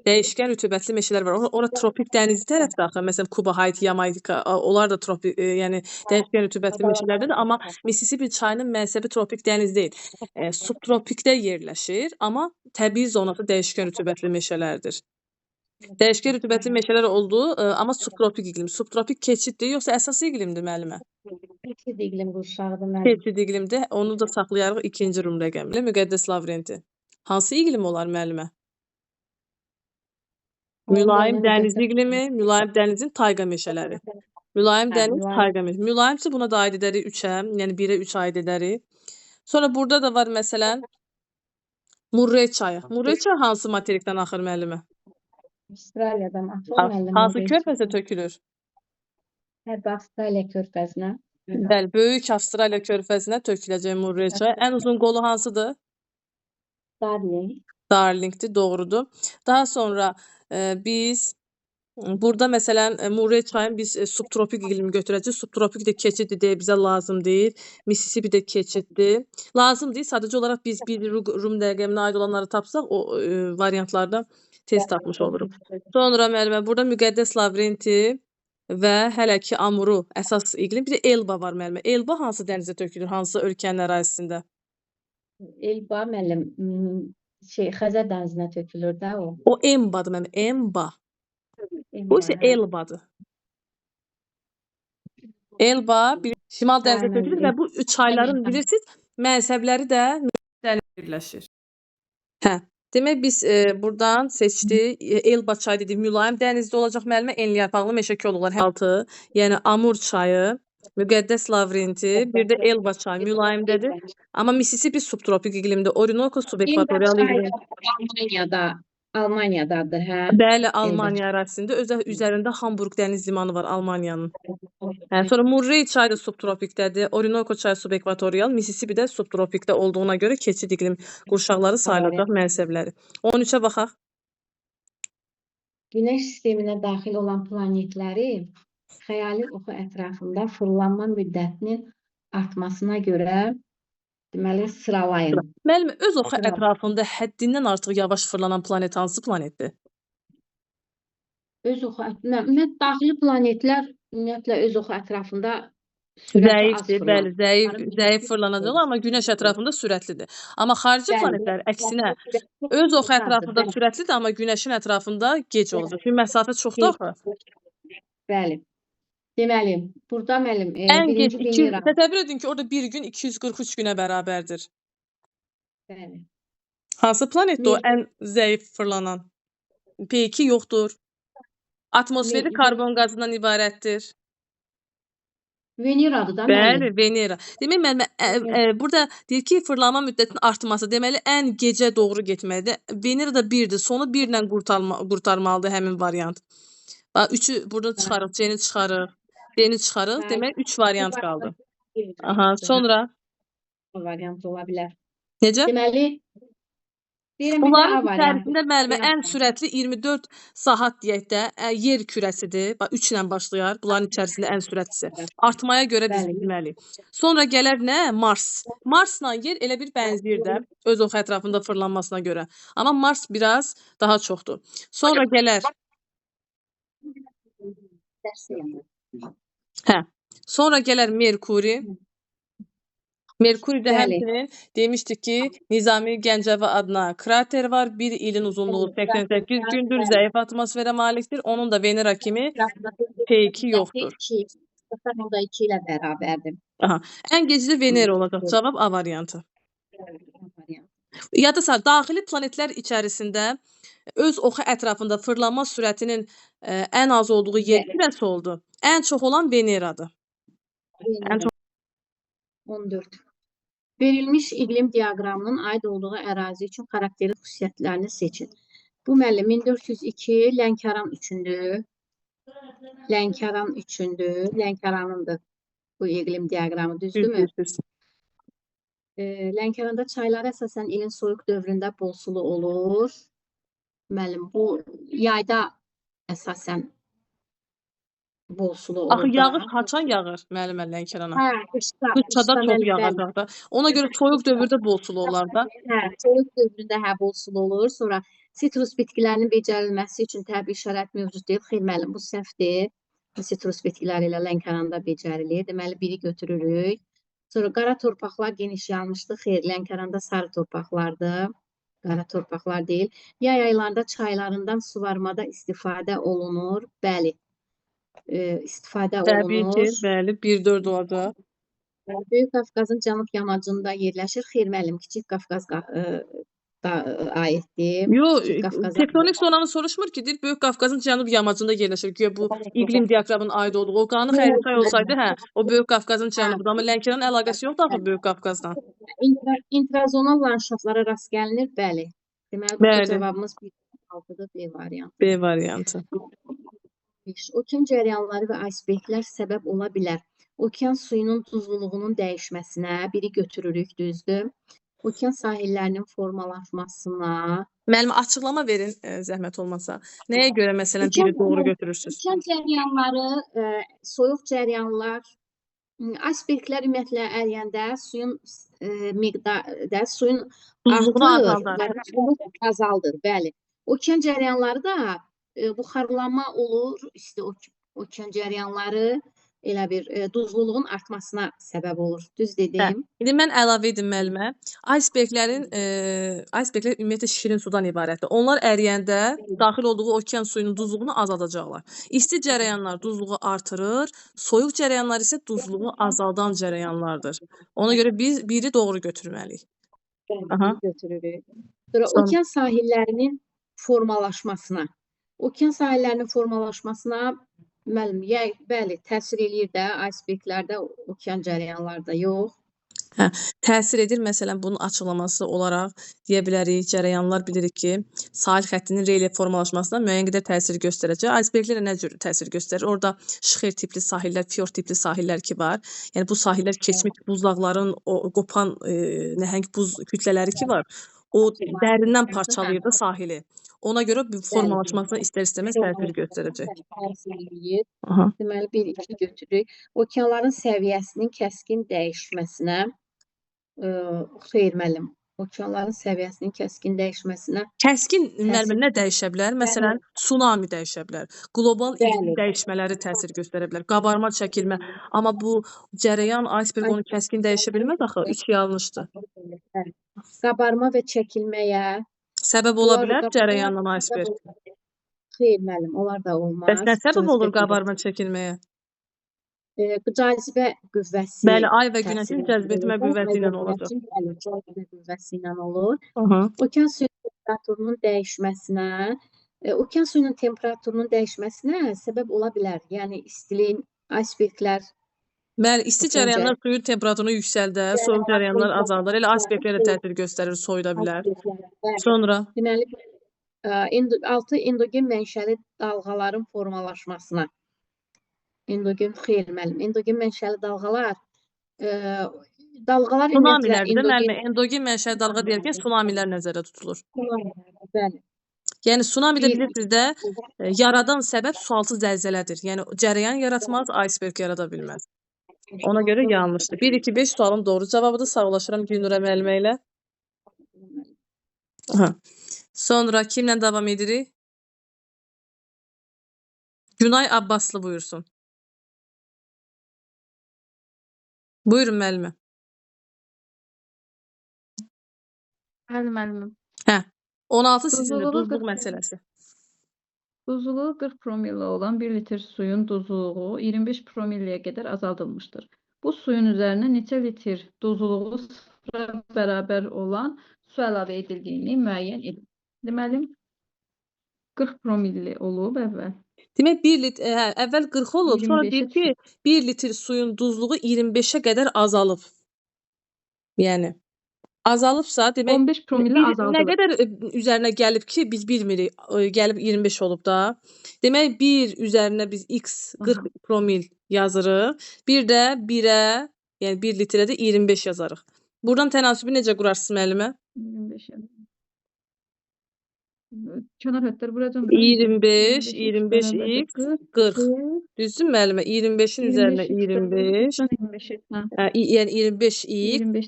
Dəyişkən rütubətli meşələr var. Ora tropik dənizi tərəfdə axı. Məsələn, Kuba, Haiti, Yamayka, onlar da tropik, yəni dəyişkən rütubətli meşələrdədir, amma Mississippi çayının mənsəbi tropik dəniz deyil. Subtropikdə yerləşir, amma təbii zonası dəyişkən rütubətli meşələrdir. Dəyişkən rütubətli meşələr olduğu, amma subtropik iqlim. Subtropik keçiddir, yoxsa əsas iqlimdir müəllimə? Keçid iqlim qurşağıdır müəllim. Keçid iqlimdir. Onu da saxlayarıq ikinci rum rəqəmli. Müqəddəs Lavrenti. Hansı iqlim olar müəllimə? Mülayim dəniz iqlimi, mülayim dənizin tayqa meşələri. Mülayim dəniz, tayqa meşələri. Mülayimsə buna da aid edərik 3-ə, yəni 1-ə 3 aid edərik. Sonra burada da var məsələn Murray çayı. Murray çayı hansı materikdən axır müəllimə? Avstraliyadan axır müəllim. Hansı körfəzə tökülür? Hərbi Avstraliya körfəzinə. Bəli, böyük Avstraliya körfəzinə töküləcək Murray çayı. Ən uzun qolu hansıdır? Darling. Darlingdir, doğrudur. Daha sonra biz burada məsələn Murray çayın biz subtropik iqlimi götürəcəyik. Subtropik də keçiddir deyə bizə lazım deyil. Mississippi də keçiddir. Lazım deyil. Sadəcə olaraq biz bir rum rəqəminə aid olanları tapsaq o variantlarda tez tapmış oluruq. Sonra müəllimə burada Müqəddəs Lavrenti və hələ ki Amuru əsas iqlim. Bir də Elba var müəllimə. Elba hansı dənizə tökülür? Hansı ölkənin ərazisində? Elba müəllim Xəzər dənizinə tökülür də o. O Embadır müəllim, Emba. Bu isə Elbadır. Elba Şimal dənizə tökülür və bu çayların bilirsiniz, mənsəbləri də dənizə birləşir. Hə, demək biz buradan seçdik. Elba çayı dedik, mülayim dənizdə olacaq müəllimə, enli yarpaqlı meşə koluqlar. 6, yəni Amur çayı, Müqəddəs Lavrenti, bir də Elba çayı mülayimdədir. Amma Mississippi subtropik iqlimdə, Orinoco subekvatorial iqlim. Almaniyadadır, hə? Bəli, Almaniya ərazisində. Üzərində Hamburq dəniz limanı var Almaniyanın. Hə, sonra Murray çayı da subtropikdədir, Orinoco çayı subekvatorial, Mississippi də subtropikdə olduğuna görə keçid iqlim qurşaqları sayılacaq mənsəbləri. 13-ə baxaq. Günəş sisteminə daxil olan planetləri xəyali oxu ətrafında fırlanma müddətinin artmasına görə deməli sıralayın. Müəllim, öz oxu ətrafında həddindən artıq yavaş fırlanan planet hansı planetdir? Öz oxu ümumiyyətlə daxili planetlər ümumiyyətlə öz oxu ətrafında sürəti az Zəifdir, fırlanır. bəli, zəif fırlanacaq, amma Günəş ətrafında sürətlidir. Amma xarici planetlər əksinə öz oxu ətrafında sürətlidir, amma Günəşin ətrafında gec olacaq. Çünki məsafə çoxdur axı. Bəli. Deməli, burada müəllim, ən gec birinci Venera. Təsəvvür edin ki, orada bir gün 243 günə bərabərdir. Bəli. Hansı planetdir o ən zəif fırlanan? P2 yoxdur. Atmosferi karbon qazından ibarətdir. Veneradır da müəllim. Bəli, Venera. Demək müəllimə, burada deyir ki, fırlanma müddətinin artması, deməli ən gecə doğru getməlidir. Venera da 1-dir, sonu 1 ilə qurtarmalıdır həmin variant. Bax, 3-ü burada çıxarıq, C-ni çıxarıq, D-ni çıxarıq. Demək 3 variant qaldı. Aha, sonra? Variant ola bilər. Necə? Deməli, deyirəm, bir də Bunların A variantı. içərisində müəllimə ən sürətli 24 saat deyək də yer kürəsidir. Bax, 3 ilə başlayar. Bunların içərisində ən sürətlisi. Artmaya görə biz bilməliyik. Sonra gələr nə? Mars. Marsla yer elə bir bənzəyir də öz oxu ətrafında fırlanmasına görə. Amma Mars biraz daha çoxdur. Sonra gələr. Hə. Sonra gələr Merkuri. Merkuri də həmçinin demişdik ki, Nizami Gəncəvi adına krater var. Bir ilin uzunluğu 88 gündür, zəif atmosferə malikdir. Onun da Venera kimi P2 yoxdur. 2 ilə bərabərdir. Aha. Ən gec də Venera olacaq. Cavab A variantı. Ya da daxili planetlər içərisində öz oxu ətrafında fırlanma sürətinin ən az olduğu yer kürəsi oldu. Ən çox olan Veneradır. Ən çox 14. Verilmiş iqlim diaqramının aid olduğu ərazi üçün xarakterik xüsusiyyətlərini seçin. Bu müəllim 1402 Lənkəran üçündür. Lənkəran üçündür. Lənkəranındır bu iqlim diaqramı, düzdürmü? Lənkəranda çaylar əsasən ilin soyuq dövründə bol sulu olur. Müəllim, bu yayda əsasən bol sulu olur. Axı yağış haçan yağır müəllimə Lənkərana? Hə, qışda. Qışda çox yağacaq da. Ona görə soyuq dövrdə bol sulu olar da. Hə, soyuq dövründə hə bol sulu olur. Sonra Sitrus bitkilərinin becərilməsi üçün təbii şərait mövcud deyil. Xeyr müəllim, bu səhvdir. Sitrus bitkiləri ilə Lənkəranda becərilir. Deməli, biri götürürük. Sonra qara torpaqlar geniş yayılmışdı. Xeyr, Lənkəranda sarı torpaqlardır. Qara torpaqlar deyil. Yay aylarında çaylarından suvarmada istifadə olunur. Bəli, istifadə Təbii ki, olunur. bəli, 1-4 olacaq. Böyük Qafqazın cənub yamacında yerləşir. Xeyr müəllim, Kiçik Qafqaz aiddir. Yo, tektonik zonanı soruşmur ki, deyir Böyük Qafqazın cənub yamacında yerləşir. Güya bu iqlim diaqramının aid olduğu o qanı xəritə olsaydı, hə, o Böyük Qafqazın cənubudur. Amma Lənkəranın əlaqəsi yoxdur axı Böyük Qafqazdan. İntrazonal landşaftlara rast gəlinir, bəli. Deməli, burada cavabımız 1-6-dır, B variantı. B variantı. 5. Okean cəryanları və aysberqlər səbəb ola bilər. Okean suyunun duzluluğunun dəyişməsinə biri götürürük, düzdür. Okean sahillərinin formalaşmasına. Müəllim, açıqlama verin, zəhmət olmasa. Nəyə görə məsələn biri doğru götürürsünüz? Okean cəryanları, soyuq cəryanlar, aysberqlər ümumiyyətlə əriyəndə suyun miqdarı, suyun duzluğunu azaldır, azaldır, bəli. Okean cəryanları da buxarlanma olur, işte okean cəryanları elə bir duzluluğun artmasına səbəb olur. Düz dedim. Hə. İndi mən əlavə edim müəllimə. Aysberqlər ümumiyyətlə şirin sudan ibarətdir. Onlar əriyəndə daxil olduğu okean suyunun duzluğunu azaldacaqlar. İsti cərəyanlar duzluğu artırır, soyuq cərəyanlar isə duzluğu azaldan cərəyanlardır. Ona görə biz biri doğru götürməliyik. Aha. Götürürük. Sonra okean sahillərinin formalaşmasına. Okean sahillərinin formalaşmasına müəllim, bəli, təsir eləyir də aysberqlərdə, okean cərəyanlarda yox. Hə, təsir edir. Məsələn, bunun açıqlaması olaraq deyə bilərik, cərəyanlar bilirik ki, sahil xəttinin relyef formalaşmasına müəyyən qədər təsir göstərəcək. Aysberqlərə nə cür təsir göstərir? Orada şixer tipli sahillər, fiyor tipli sahillər ki var. Yəni, bu sahillər keçmiş buzlaqların, o qopan nəhəng buz kütlələri ki var, o dərindən parçalayır da sahili. Ona görə formalaşmasına istər-istəməz təsir göstərəcək. Təsir eləyir. Deməli, 1-2 götürürük. Okeanların səviyyəsinin kəskin dəyişməsinə, xeyr müəllim, okeanların səviyyəsinin kəskin dəyişməsinə. Kəskin müəllim nə dəyişə bilər? Məsələn, tsunami dəyişə bilər. Qlobal iqlim dəyişmələri təsir göstərə bilər. Qabarma, çəkilmə. Amma bu cərəyan, aysberq onu kəskin dəyişə bilməz axı. 3 yanlışdır. Qabarma və çəkilməyə səbəb ola bilər cərəyandan aysberq. Xeyr müəllim, onlar da olmaz. Bəs nə səbəb olur qabarma çəkilməyə? Cazibə qüvvəsi. Bəli, ay və günəşin cəzb etmə qüvvəsi ilə olacaq. Bəli, cazibə qüvvəsi ilə olur. Okean suyunun temperaturunun dəyişməsinə, okean suyunun temperaturunun dəyişməsinə səbəb ola bilər. Yəni istiliyin, aysberqlər. Bəli, isti cərəyanlar suyun temperaturunu yüksəldər, soyuq cərəyanlar azaldar. Elə aysberqlərə təsir göstərir, soyuda bilər. Sonra? Deməli, 6 endogen mənşəli dalğaların formalaşmasına. Endogen, xeyr müəllim, endogen mənşəli dalğalar, dalğalar ümumiyyətlə endogen... Endogen mənşəli dalğa deyərkən tsunamilər nəzərdə tutulur. Bəli. Yəni, tsunami də bilirsiniz də, yaradan səbəb sualtı zəlzələdir. Yəni, cərəyan yaratmaz, aysberq yarada bilməz. Ona görə yanlışdır. 1, 2, 5 sualın doğru cavabıdır. Sağollaşıram Gülnurə müəllimə ilə. Aha. Sonra kimlə davam edirik? Günay Abbaslı buyursun. Buyurun müəllimə. Bəli müəllimim. Hə, 16 sizindir, duzluq məsələsi. Duzluluğu 40 promilli olan 1 litr suyun duzluluğu 25 promilliyə qədər azaldılmışdır. Bu suyun üzərinə neçə litr duzluluğu sıfıra bərabər olan su əlavə edildiyini müəyyən edin. Deməli, 40 promilli olub əvvəl. Demək, 1 litr, hə, əvvəl 40 olub, sonra deyir ki, 1 litr suyun duzluğu 25-ə qədər azalıb. Yəni, azalıbsa, demək, 15 promilli azaldılır. Nə qədər üzərinə gəlib ki, biz bilmirik, gəlib 25 olub da. Demək, 1 üzərinə biz x 40 promil yazırıq. Bir də 1-ə, yəni 1 litrə də 25 yazarıq. Buradan tənasübü necə qurarsınız müəllimə? 25-ə. Kənar hədlər vuracam. 25, 25x, 40. Düzdür müəllimə? 25-in üzərinə 25. Yəni 25x.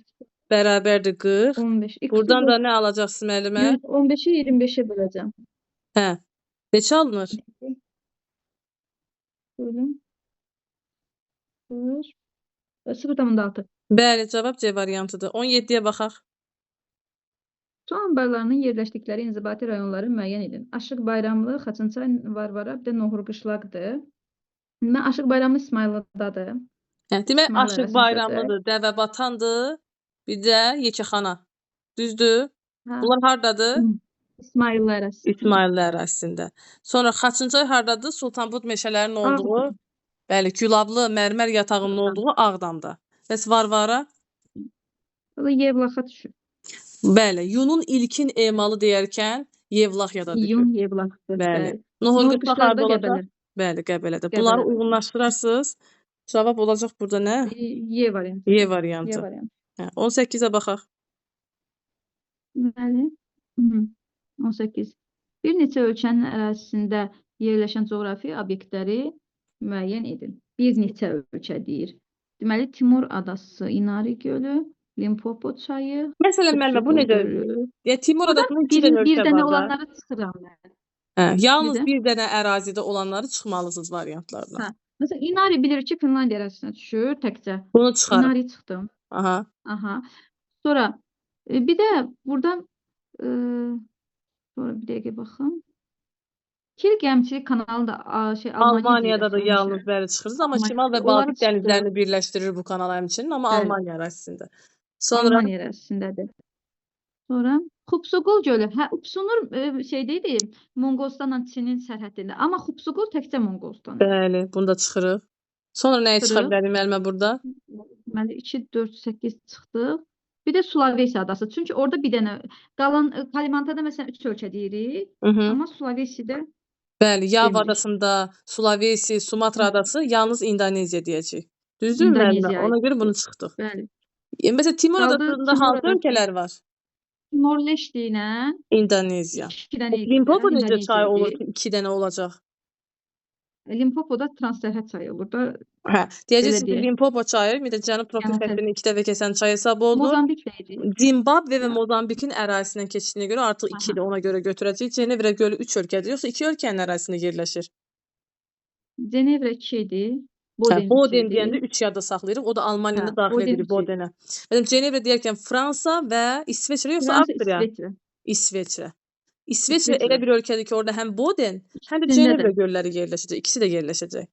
Bərabərdir 40. 15. X-i Buradan da nə alacaqsınız müəllimə? 15-i 25-ə böləcəm. Hə. Neçə alınır? Bölüm. 0. 0,6. Bəli, cavab C variantıdır. 17-yə baxaq. Su anbarlarının yerləşdikləri inzibati rayonları müəyyən edin. Aşıq Bayramlı, Xaçınçay, Varvara, bir də Nohur Qışlaqdır. Mən Aşıq Bayramlı İsmayıllıdadır. Hə, demək İsmayıl Aşıq ərazisindədir. Bayramlıdır, Dəvəbatandır, bir də Yekəxana. Düzdür? Hə. Bunlar hardadır? İsmayıllı ərazisində. İsmayıllı ərazisində. Sonra Xaçınçay hardadır? Sultanbud meşələrinin olduğu, Ağdam. bəli, Gülablı mərmər yatağının olduğu Ağdamda. Bəs Varvara? O da Yevlaxa düşür. Bəli, yunun ilkin emalı deyərkən Yevlaxyada düşür. İyun Yevlaxdır. Bəli. Bəli. Nohur Nohur Qışlaq harda Qışlaqda olacaq? Qəbələdə. Bəli, Qəbələdə. Bunları Qəbələdə. uyğunlaşdırarsınız. Cavab olacaq burada nə? Y variantı. Y Y variantı. variantı. Hə, 18-ə baxaq. Bəli. 18. Bir neçə ölkənin ərazisində yerləşən coğrafi obyektləri müəyyən edin. Bir neçə ölkə deyir. Deməli, Timor adası, İnari gölü, Limpopo çayı, Məsələn, müəllimə, bu Xupsuqul necə? gölü. Ya Timor Burada adasının 2 bir, dənə bir ölkə dənə var da. olanları çıxıram mən. Hə, yalnız Necə? bir dənə ərazidə olanları çıxmalısınız variantlardan. Hə. Məsələn, İnari bilir ki, Finlandiya ərazisinə düşür təkcə. Bunu çıxarın. İnari çıxdım. Aha. Aha. Sonra bir də burada sonra bir dəqiqə baxım. Kil gəmiçilik kanalı da Almaniyada Almaniyada da yerləşir. yalnız bəli çıxırsınız, amma Şimal və Almaniyada. Onları Baltik çıxdıq. dənizlərini birləşdirir bu kanal həmçinin, amma Bəli. Almaniya ərazisində. Sonra Almaniya ərazisindədir. Sonra Xupsuqul gölü. Hə, Upsunur şeydə idi, Monqolistanla Çinin sərhədində. Amma Xupsuqul təkcə Monqolistanın. bəli, bunu da çıxırıq. Sonra nəyi çıxa Çıxırıq. bilərik müəllimə burada? Deməli 2, 4, 8 çıxdıq. Bir də Sulavesi adası. Çünki orada bir dənə qalan Kalimantada məsələn 3 ölkə deyirik, amma Sulavesidə Bəli, Yava demirik. adasında, Sulavesi, Sumatra adası yalnız İndoneziya deyəcəyik. Düzdür müəllimə? İndoneziyaya Ona görə bunu düşür. çıxdıq. Bəli. Məsələn, Timor Qaldı adasında Timor hansı adası. ölkələr var? Timor-Leşti ilə İndoneziya. 2 dənə idi də, Limpopo necə çay İndoneziya olur idi. ki, 2 dənə olacaq? Limpopo da transsərhəd çayı olur da. Hə, Belə deyəcəksiniz ki, deyək. Limpopo çayı, bir də Cənub tropik Cənub xəttini 2 dəfə kəsən çay hesab olunur. Mozambik də idi. Zimbabve və Hə. Mozambikin ərazisindən keçdiyinə görə artıq Aha. 2-dir, ona görə götürəcəyik. Cenevre gölü 3 ölkədir, yoxsa 2 ölkənin ərazisində yerləşir? Cenevre 2 idi. Hə, Boden 3 Boden idi. deyəndə 3 yadda saxlayırıq. O da Almaniyanı Hə, da daxil Boden edirik 3 idi. Bodenə. Məsələn, Cenevre deyərkən Fransa və İsveçrə yoxsa Fransa, Avstriya? İsveçrə. İsveçrə. İsveçrə elə İsveçrə. bir ölkədir ki, orada həm Boden, həm də İkisində Cenevre də. gölləri yerləşəcək. İkisi də yerləşəcək.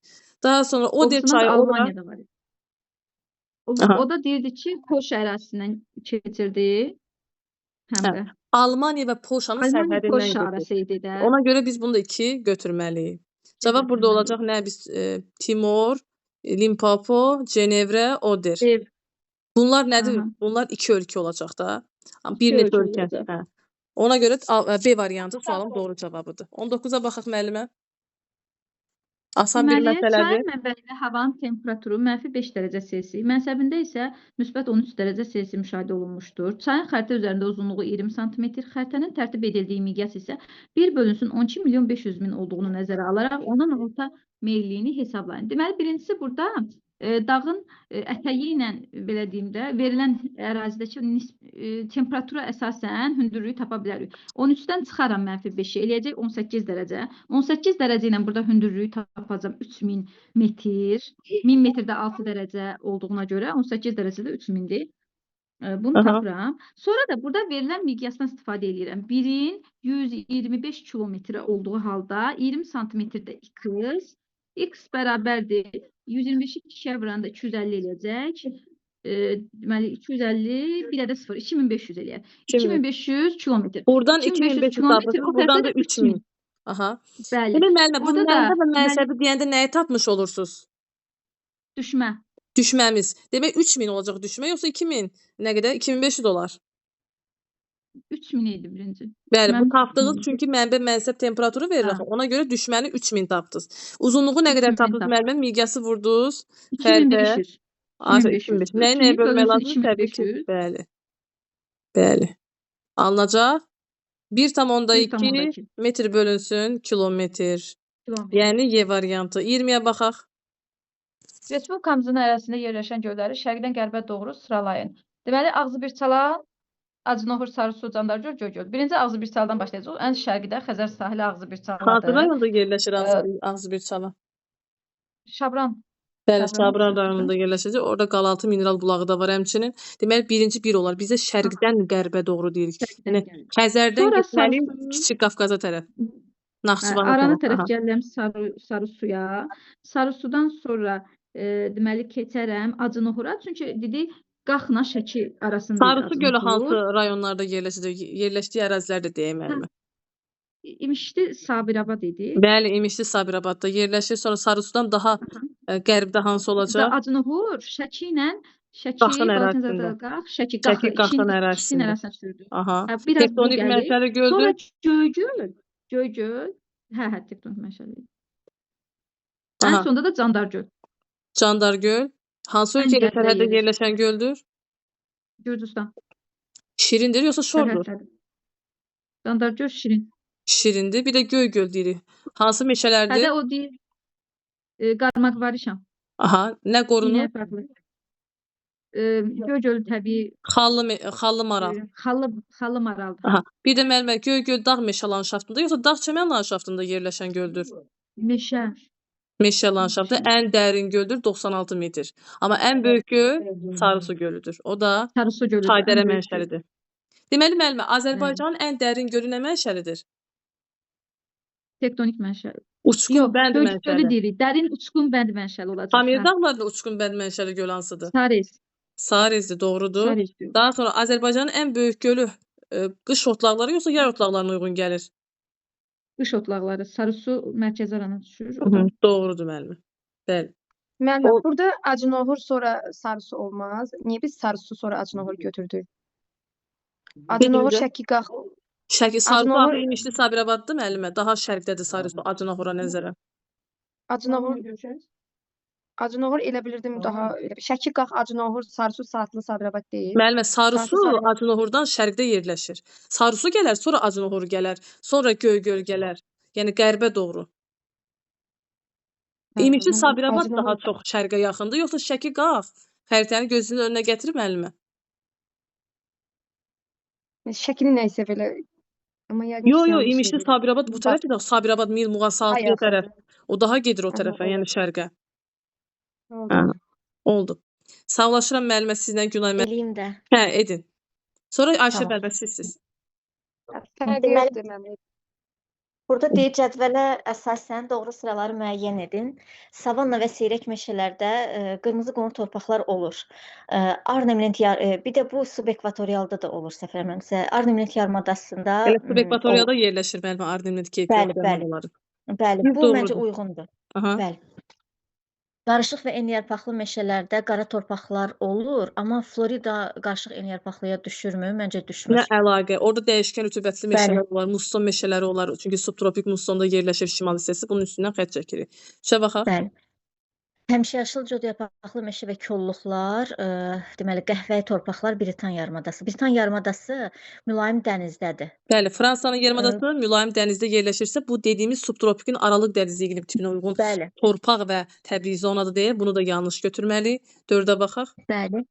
Daha sonra Oder Obsundan da çayı olaraq Almaniyada var idi. Aha. O da deyirdi ki, Polşa ərazisindən keçirdi həm Hə. də. Almaniya və Polşanın Almaniya sərhədindən Polşa keçir. arası idi də. Ona görə biz bunu da 2 götürməliyik. Cavab burada Götürməliyik. olacaq nə? Biz Timor, Limpopo, Cenevre, Oder. Ev. Bunlar nədir? Aha. Bunlar 2 ölkə olacaq da. Bir İki neçə ölkə ölkə. olacaq. Hə. Ona görə B variantı sualın doğru cavabıdır. 19-a baxaq müəllimə. Asan bir Deməli, məsələdir. çayın mənbəyində havanın temperaturu -5 dərəcə Selsi, mənsəbində isə +13 dərəcə Selsi müşahidə olunmuşdur. Çayın xəritə üzərində uzunluğu 20 sm, xəritənin tərtib edildiyi miqyas isə 1 bölünsün 12 milyon 500 min olduğunu nəzərə alaraq onun orta meylliyini hesablayın. Deməli, birincisi burada dağın ətəyi ilə belə deyim də verilən ərazidəki temperatura əsasən hündürlüyü tapa bilərik. 13-dən çıxaram -5-i, eləyəcək 18 dərəcə. 18 dərəcə ilə burada hündürlüyü tapacağam 3000 metr. 1000 metrdə 6 dərəcə olduğuna görə 18 dərəcədə 3000-dir. Bunu tapıram. Sonra da burada verilən miqyasdan istifadə eləyirəm. 1-in 125 kilometrə olduğu halda 20 santimetrdə x, x bərabərdir. 125-i 2-yə vuranda 250 eləyəcək. Deməli 250, bir də 0, 2500 eləyər. 2500 kilometr. Buradan 2500 2500 kilometr, tapırsınız, o buradan tərəfdə da də 3000. 3000. Aha. Bəli. Demək müəllimə, bu Burada da mənbə və deməli mənsəbi deyəndə nəyi tapmış olursunuz? Düşmə. Düşməmiz. Demək 3000 olacaq düşmə, yoxsa 2000? Nə qədər? 2500 olar. 3000 idi birinci. Bəli, bu Düşməmiz tapdığınız 3000 idi. çünki mənbə mənsəb temperaturu verir Hə. axı. Ona görə düşməni 3000 tapdınız. Uzunluğu nə qədər 3000 tapdınız tapdıq. müəllimə? Miqyası vurdunuz. Xəritəyə. 2500. Artıq 2500. 2500. Nəyi nəyə 3000 bölmək bölünsün lazımdır? Təbii ki. 2500. Bəli. Bəli. Alınacaq. 1,2 1,2 metr bölünsün kilometr. Kilometr. Yəni Y variantı. 20-yə baxaq. Respublikamızın ərazisində yerləşən gölləri şərqdən qərbə doğru sıralayın. Deməli, Ağzıbirçala, Acınohur, Sarısu, Candargöl, Göygöl. Birinci Ağzıbirçaladan başlayacağıq. Ən şərqdə Xəzər sahili Hansı Ağzıbirçaladır. rayonda yerləşir Ağzıbirçala? Şabran. Bəli, Şabran Şabran rayonunda yerləşəcək. Orada Qalaltı mineral bulağı da var həmçinin. Deməli, birinci bir olar. Bizə şərqdən qərbə doğru deyirik. Şərqdən Yəni gəlir. Xəzərdən Sonra getməliyik Sarısu. Kiçik Qafqaza tərəf. Naxçıvana Arana tərəf. tərəf Aha. gəlirəm Sarısuya. Sarısudan sonra deməli keçərəm Acınohura. Çünki dedik Qaxla Şəki arasında idi Sarısu gölü Acınohur. hansı rayonlarda yerləşəcək? Yerləşdiyi ərazilər də deyək müəllimə. İmişli Sabirabad idi. Bəli, İmişli Sabirabadda yerləşir. Sonra Sarısudan daha qərbdə hansı olacaq? Acınohur Şəki ilə Şəki, Qaxın Balacan ərazisində. Qax, Şəki, Şəki Qaxı Qaxın ikisinin ərazisində. arasına düşürdü. Aha. Hə, biraz bu Tektonik gəlir. mənşəli Sonra göldür. Göygöl, Göygöl, hə, tektonik mənşəli. Ən Aha. sonda da Candargöl. Candargöl. Hansı Ən ölkə ilə qərbdə sərhəddə yerləşir. yerləşən göldür? Gürcüstan Şirindir yoxsa şordur? sərhəddədir. Candargöl şirin. Şirindir. Bir də Göygöl deyirik. Hansı Hə meşələrdir? də o deyir Qarmaqvarişan. Aha, nə qorunur? İynə yarpaqlı. Göygöl təbii Xallı maral. xallı maraldır. Aha. Bir də müəllimə Göygöl dağ meşə landşaftında yoxsa dağ çəmən landşaftında yerləşən göldür? Meşə. Meşə landşaftı Meşə. ən dərin göldür 96 metr. Amma ən böyük göl Sarısu gölüdür. O da Sarısu gölüdür. Çaydərə Ən böyük göl. mənşəlidir. Deməli müəllimə, Azərbaycanın ən dərin gölü nə mənşəlidir? Tektonik mənşəli. Uçqun Yox, bənd Göygölü mənşəli. deyirik. Dərin uçqun bənd mənşəli olacaq. Pamir Hə. dağlarında uçqun bənd mənşəli göl hansıdır? Sarez. Sarezdir, doğrudur. Sarez gölü. Daha sonra Azərbaycanın ən böyük gölü qış otlaqları yoxsa yay otlaqlarına uyğun gəlir? Qış otlaqları. Sarısu mərkəzi arana düşür. O da. Doğrudur müəllimə. Bəli. Müəllimə, O burada Acınohur sonra Sarısu olmaz. Niyə biz Sarısu sonra Acınohur götürdük? Acınohur Necə? Şəki Qax. Şəki Sarısu Acınohur axı İmişli Sabirabaddır müəllimə. Daha şərqdədir Sarısu Acınohura nəzərən. Acınohur Acınohur elə bilirdim daha elə bir Şəki Qax Acınohur Sarısu Saatlı Sabirabad deyil. Müəllimə Saatlı Sarısu Sabirabad. Acınohurdan şərqdə yerləşir. Sarısu gələr, sonra Acınohur gələr, sonra Göygöl gələr. Yəni qərbə doğru. Hə, İmişli mən Sabirabad daha Acınohur çox şərqə yaxındır, yoxsa Şəki Qax? Xəritəni gözünün önünə gətirib müəllimə. Şəkini nə isə belə amma yəqin Yo, ki, yo, yanlış İmişli eləyirəm. Sabirabad bu Bax, tərəfdir. Sabirabad Mir Muğan daha Saatlıya tərəf. yaxındır. O daha gedir o Aha, tərəfə, oldu. yəni şərqə. Oldu. Hə, oldu. Sağollaşıram müəllimə sizlə Günay müəllimə. Eləyim də. Hə, edin. Sonra Ayşə Tamam. müəllimə sizsiz. Fərqi Deməli, yoxdur müəllimə. burada deyir cədvələ əsasən doğru sıraları müəyyən edin. Savanna və seyrək meşələrdə qırmızı qonur torpaqlar olur. Arnhem bir də bu subekvatorialda da olur səhv eləmirəmsə. Arnhem yarımadasında Elə olur. subekvatoriyada yerləşir müəllimə Arnhem Cape Bəli, York bəli. yarımadaları. Bəli, Bir bu məncə doğrudur. uyğundur. Aha. Bəli. Qarışıq və enliyarpaqlı meşələrdə qara torpaqlar olur, amma Florida qarışıq enliyarpaqlıya düşürmü? Məncə Nə düşmür. əlaqə? Orada dəyişkən rütubətli Bəli. meşələr olar, musson meşələri olar. Çünki subtropik mussonda yerləşir şimal hissəsi. Bunun üstündən xətt çəkirik. Üçə baxaq. Bəli. Həmişəyaşıl cod yarpaqlı meşə və kolluqlar, deməli qəhvəyi torpaqlar Britan yarımadası. Britan yarımadası mülayim dənizdədir. Bəli, Fransanın yarımadası mülayim dənizdə yerləşirsə, bu dediyimiz subtropikin aralıq dəniz iqlim tipinə uyğun Bəli. torpaq və təbii zonadır deyə bunu da yanlış götürməliyik. 4-ə baxaq. Bəli.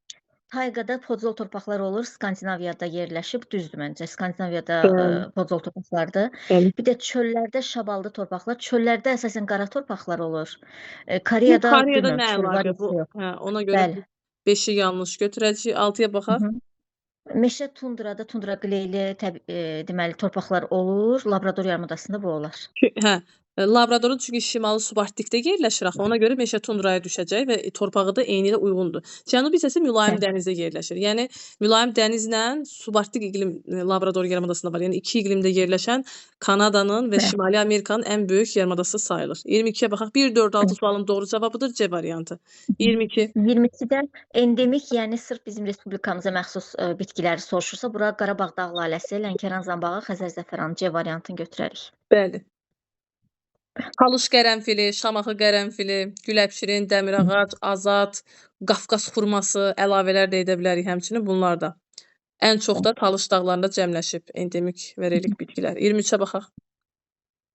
Tayqada podzol torpaqlar olur, Skandinaviyada yerləşib, düzdür məncə. Skandinaviyada Bəli. podzol torpaqlardır. Bəli. Bir də çöllərdə şabaldı torpaqlar. Çöllərdə əsasən qara torpaqlar olur. Koreyada Koreyada bilmirəm nə çöl var əlaqə yoxsa bu? yox. Hə, ona görə Bəli. bu 5-i yanlış götürəcəyik. 6-ya baxaq. Hı -hı. Meşə tundrada tundra qleyli deməli torpaqlar olur. Labrador yarımadasında bu olar. Hə, Labradorun çünki şimalı subarktikdə yerləşir axı. Ona görə meşə tundraya düşəcək və torpağı da eynilə uyğundur. Cənub hissəsi mülayim Bəli. dənizdə yerləşir. Yəni mülayim dənizlə subarktik iqlim Labrador yarımadasında var. Yəni iki iqlimdə yerləşən Kanadanın və Bəli. Şimali Amerikanın ən böyük yarımadası sayılır. 22-yə baxaq. 1 4 6 Bəli. sualın doğru cavabıdır C variantı. 22. 22-də endemik, yəni sırf bizim respublikamıza məxsus bitkiləri soruşursa, bura Qarabağ dağ laləsi, Lənkəran zambağı, Xəzər zəfəranı C variantını götürərik. Bəli. Talış qərənfili, Şamaxı qərənfili, Güləbşirin, Dəmirağac, Azad, Qafqaz xurması əlavələr də edə bilərik həmçinin bunlar da. Ən çox da Talış dağlarında cəmləşib endemik və relik bitkilər. 23-ə baxaq.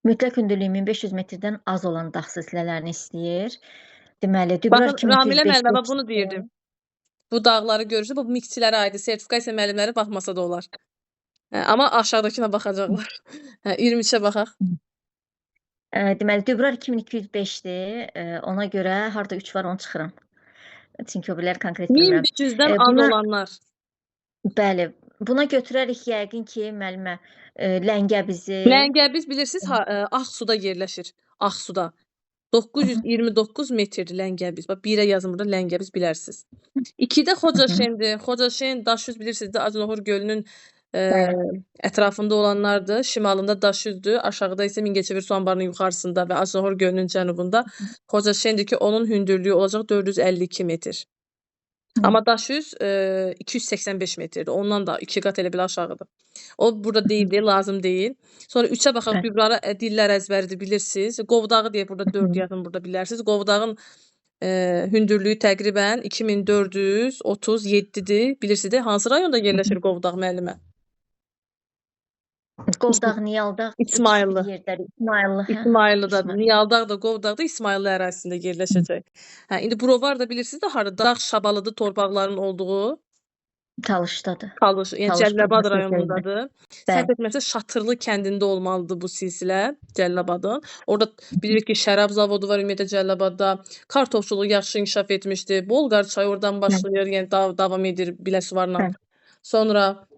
Mütləq hündürlüyü 1500 metrdən az olan dağ silsilələrini istəyir. Deməli, Dübrar Baxın, Ramilə 2205 müəllimə bunu deyirdim. Bu dağları görürsünüz. Bu miqçilərə aiddir. Sertifika isə müəllimləri baxmasa da olar. Hə, amma aşağıdakına baxacaqlar. Hə, 23-ə baxaq. Deməli, Dübrar 2205-dir. Ona görə harda 3 var onu çıxıram. Çünki o birləri konkret bilmirəm. 1500-dən az Buna olanlar. Bəli, buna götürərik yəqin ki, müəllimə, Ləngəbizi. Ləngəbiz bilirsiniz, Ağsuda yerləşir. Ağsuda. 929 metrdir Ləngəbiz. Bax, 1-ə yazın burada Ləngəbiz bilərsiniz. 2-də Xocaşendir. Xocaşen Daşüz bilirsiniz də Acınoxur gölünün ətrafında olanlardır. Şimalında Daşüzdür, aşağıda isə Mingəçevir su anbarının yuxarısında və Acınoxur gölünün cənubunda Xocaşendir ki, onun hündürlüyü olacaq 452 metr. Amma Daşüz 285 metrdir. Ondan da 2 qat elə belə aşağıdır. O burada deyildi, lazım deyil. Sonra 3-ə baxaq, Dübrara dillər əzbəridir, bilirsiniz. Qovdağı deyə burada 4 yazın, burada bilərsiniz. Qovdağın hündürlüyü təqribən 2437-dir. Bilirsiniz də, hansı rayonda yerləşir Qovdağ müəllimə? Qovdağ, Niyaldağ ikisi bir İsmayıllı. yerdədir. İsmayıllı, hə. İsmayıllıdadır. İsmayıllı. Niyaldağ da, Qovdağ da İsmayıllı ərazisində yerləşəcək. Hə, indi Brovar da bilirsiniz də harda? Dağ Şabalıdı torpaqların olduğu Talışdadır. Talış, yəni Talış Cəllabad bölgəsi üzərində. rayonundadır. Səhv etmirəmsə Şatırlı kəndində olmalıdır bu silsilə Cəllabadın. Orada bilirik ki, şərab zavodu var ümumiyyətlə Cəllabadda. Kartofçuluq yaxşı inkişaf etmişdi. Bolqar çayı oradan başlayır, yəni davam edir Biləsuvarla. Sonra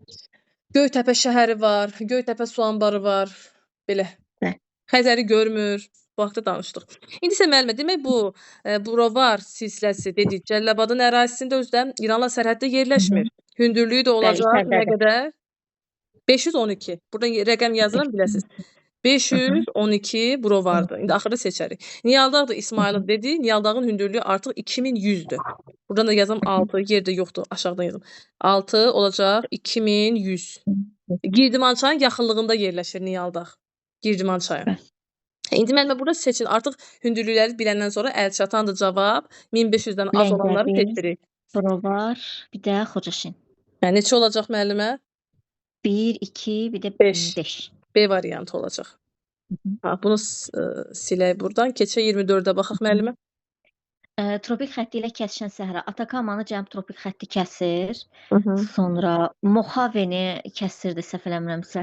Göytəpə şəhəri var, Göytəpə su anbarı var. Belə. Xəzəri görmür. Bu haqda danışdıq. İndi isə müəllimə, demək bu Brovar silsiləsi dedik, Cəllabadın ərazisində özü də İranla sərhəddə yerləşmir. Hündürlüyü də olacaq nə qədər? 512. Buradan rəqəm yazıram, biləsiniz. 512 Brovardır. İndi axırda seçərik. Niyaldağ da İsmayılov dedi. Niyaldağın hündürlüyü artıq 2100-dür. Buradan da yazam 6, yerdə yoxdur, aşağıdan yazım. 6 olacaq 2100. Girdiman çayın yaxınlığında yerləşir Niyaldağ. Girdiman çayı. İndi müəllimə burada seçin. Artıq hündürlükləri biləndən sonra əl çatandır cavab. 1500-dən az olanları seçirik. Brovar, bir də Xocaşen. Yəni, neçə olacaq müəllimə? 1, 2, bir də 5. 5. B variantı olacaq. Ha, bunu silək buradan. Keçək 24-ə baxaq müəllimə. Tropik xətti ilə kəsişən səhra. Atakamanı cənub tropik xətti kəsir. Sonra Mohaveni kəsirdi, səhv eləmirəmsə.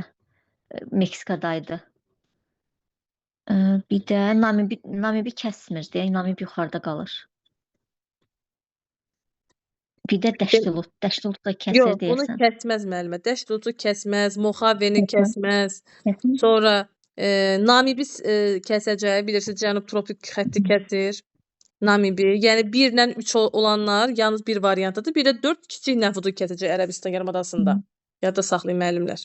Meksikadaydı. Bir də Namibi kəsmirdi. Yəni Namib yuxarıda qalır. Bir də Dəştilut. Dəştilut da kəsir Yox, bunu deyəsən. kəsməz müəllimə. Dəştilutu kəsməz, Mohaveni kəsməz. Kəsmir. Sonra Namibi kəsəcək, bilirsiniz, cənub tropik xətti kəsir. Namibi. Yəni 1 ilə 3 olanlar yalnız bir variantdadır. Bir də 4 kiçik Nəfudu kəsəcək Ərəbistan yarımadasında. Yadda saxlayın müəllimlər.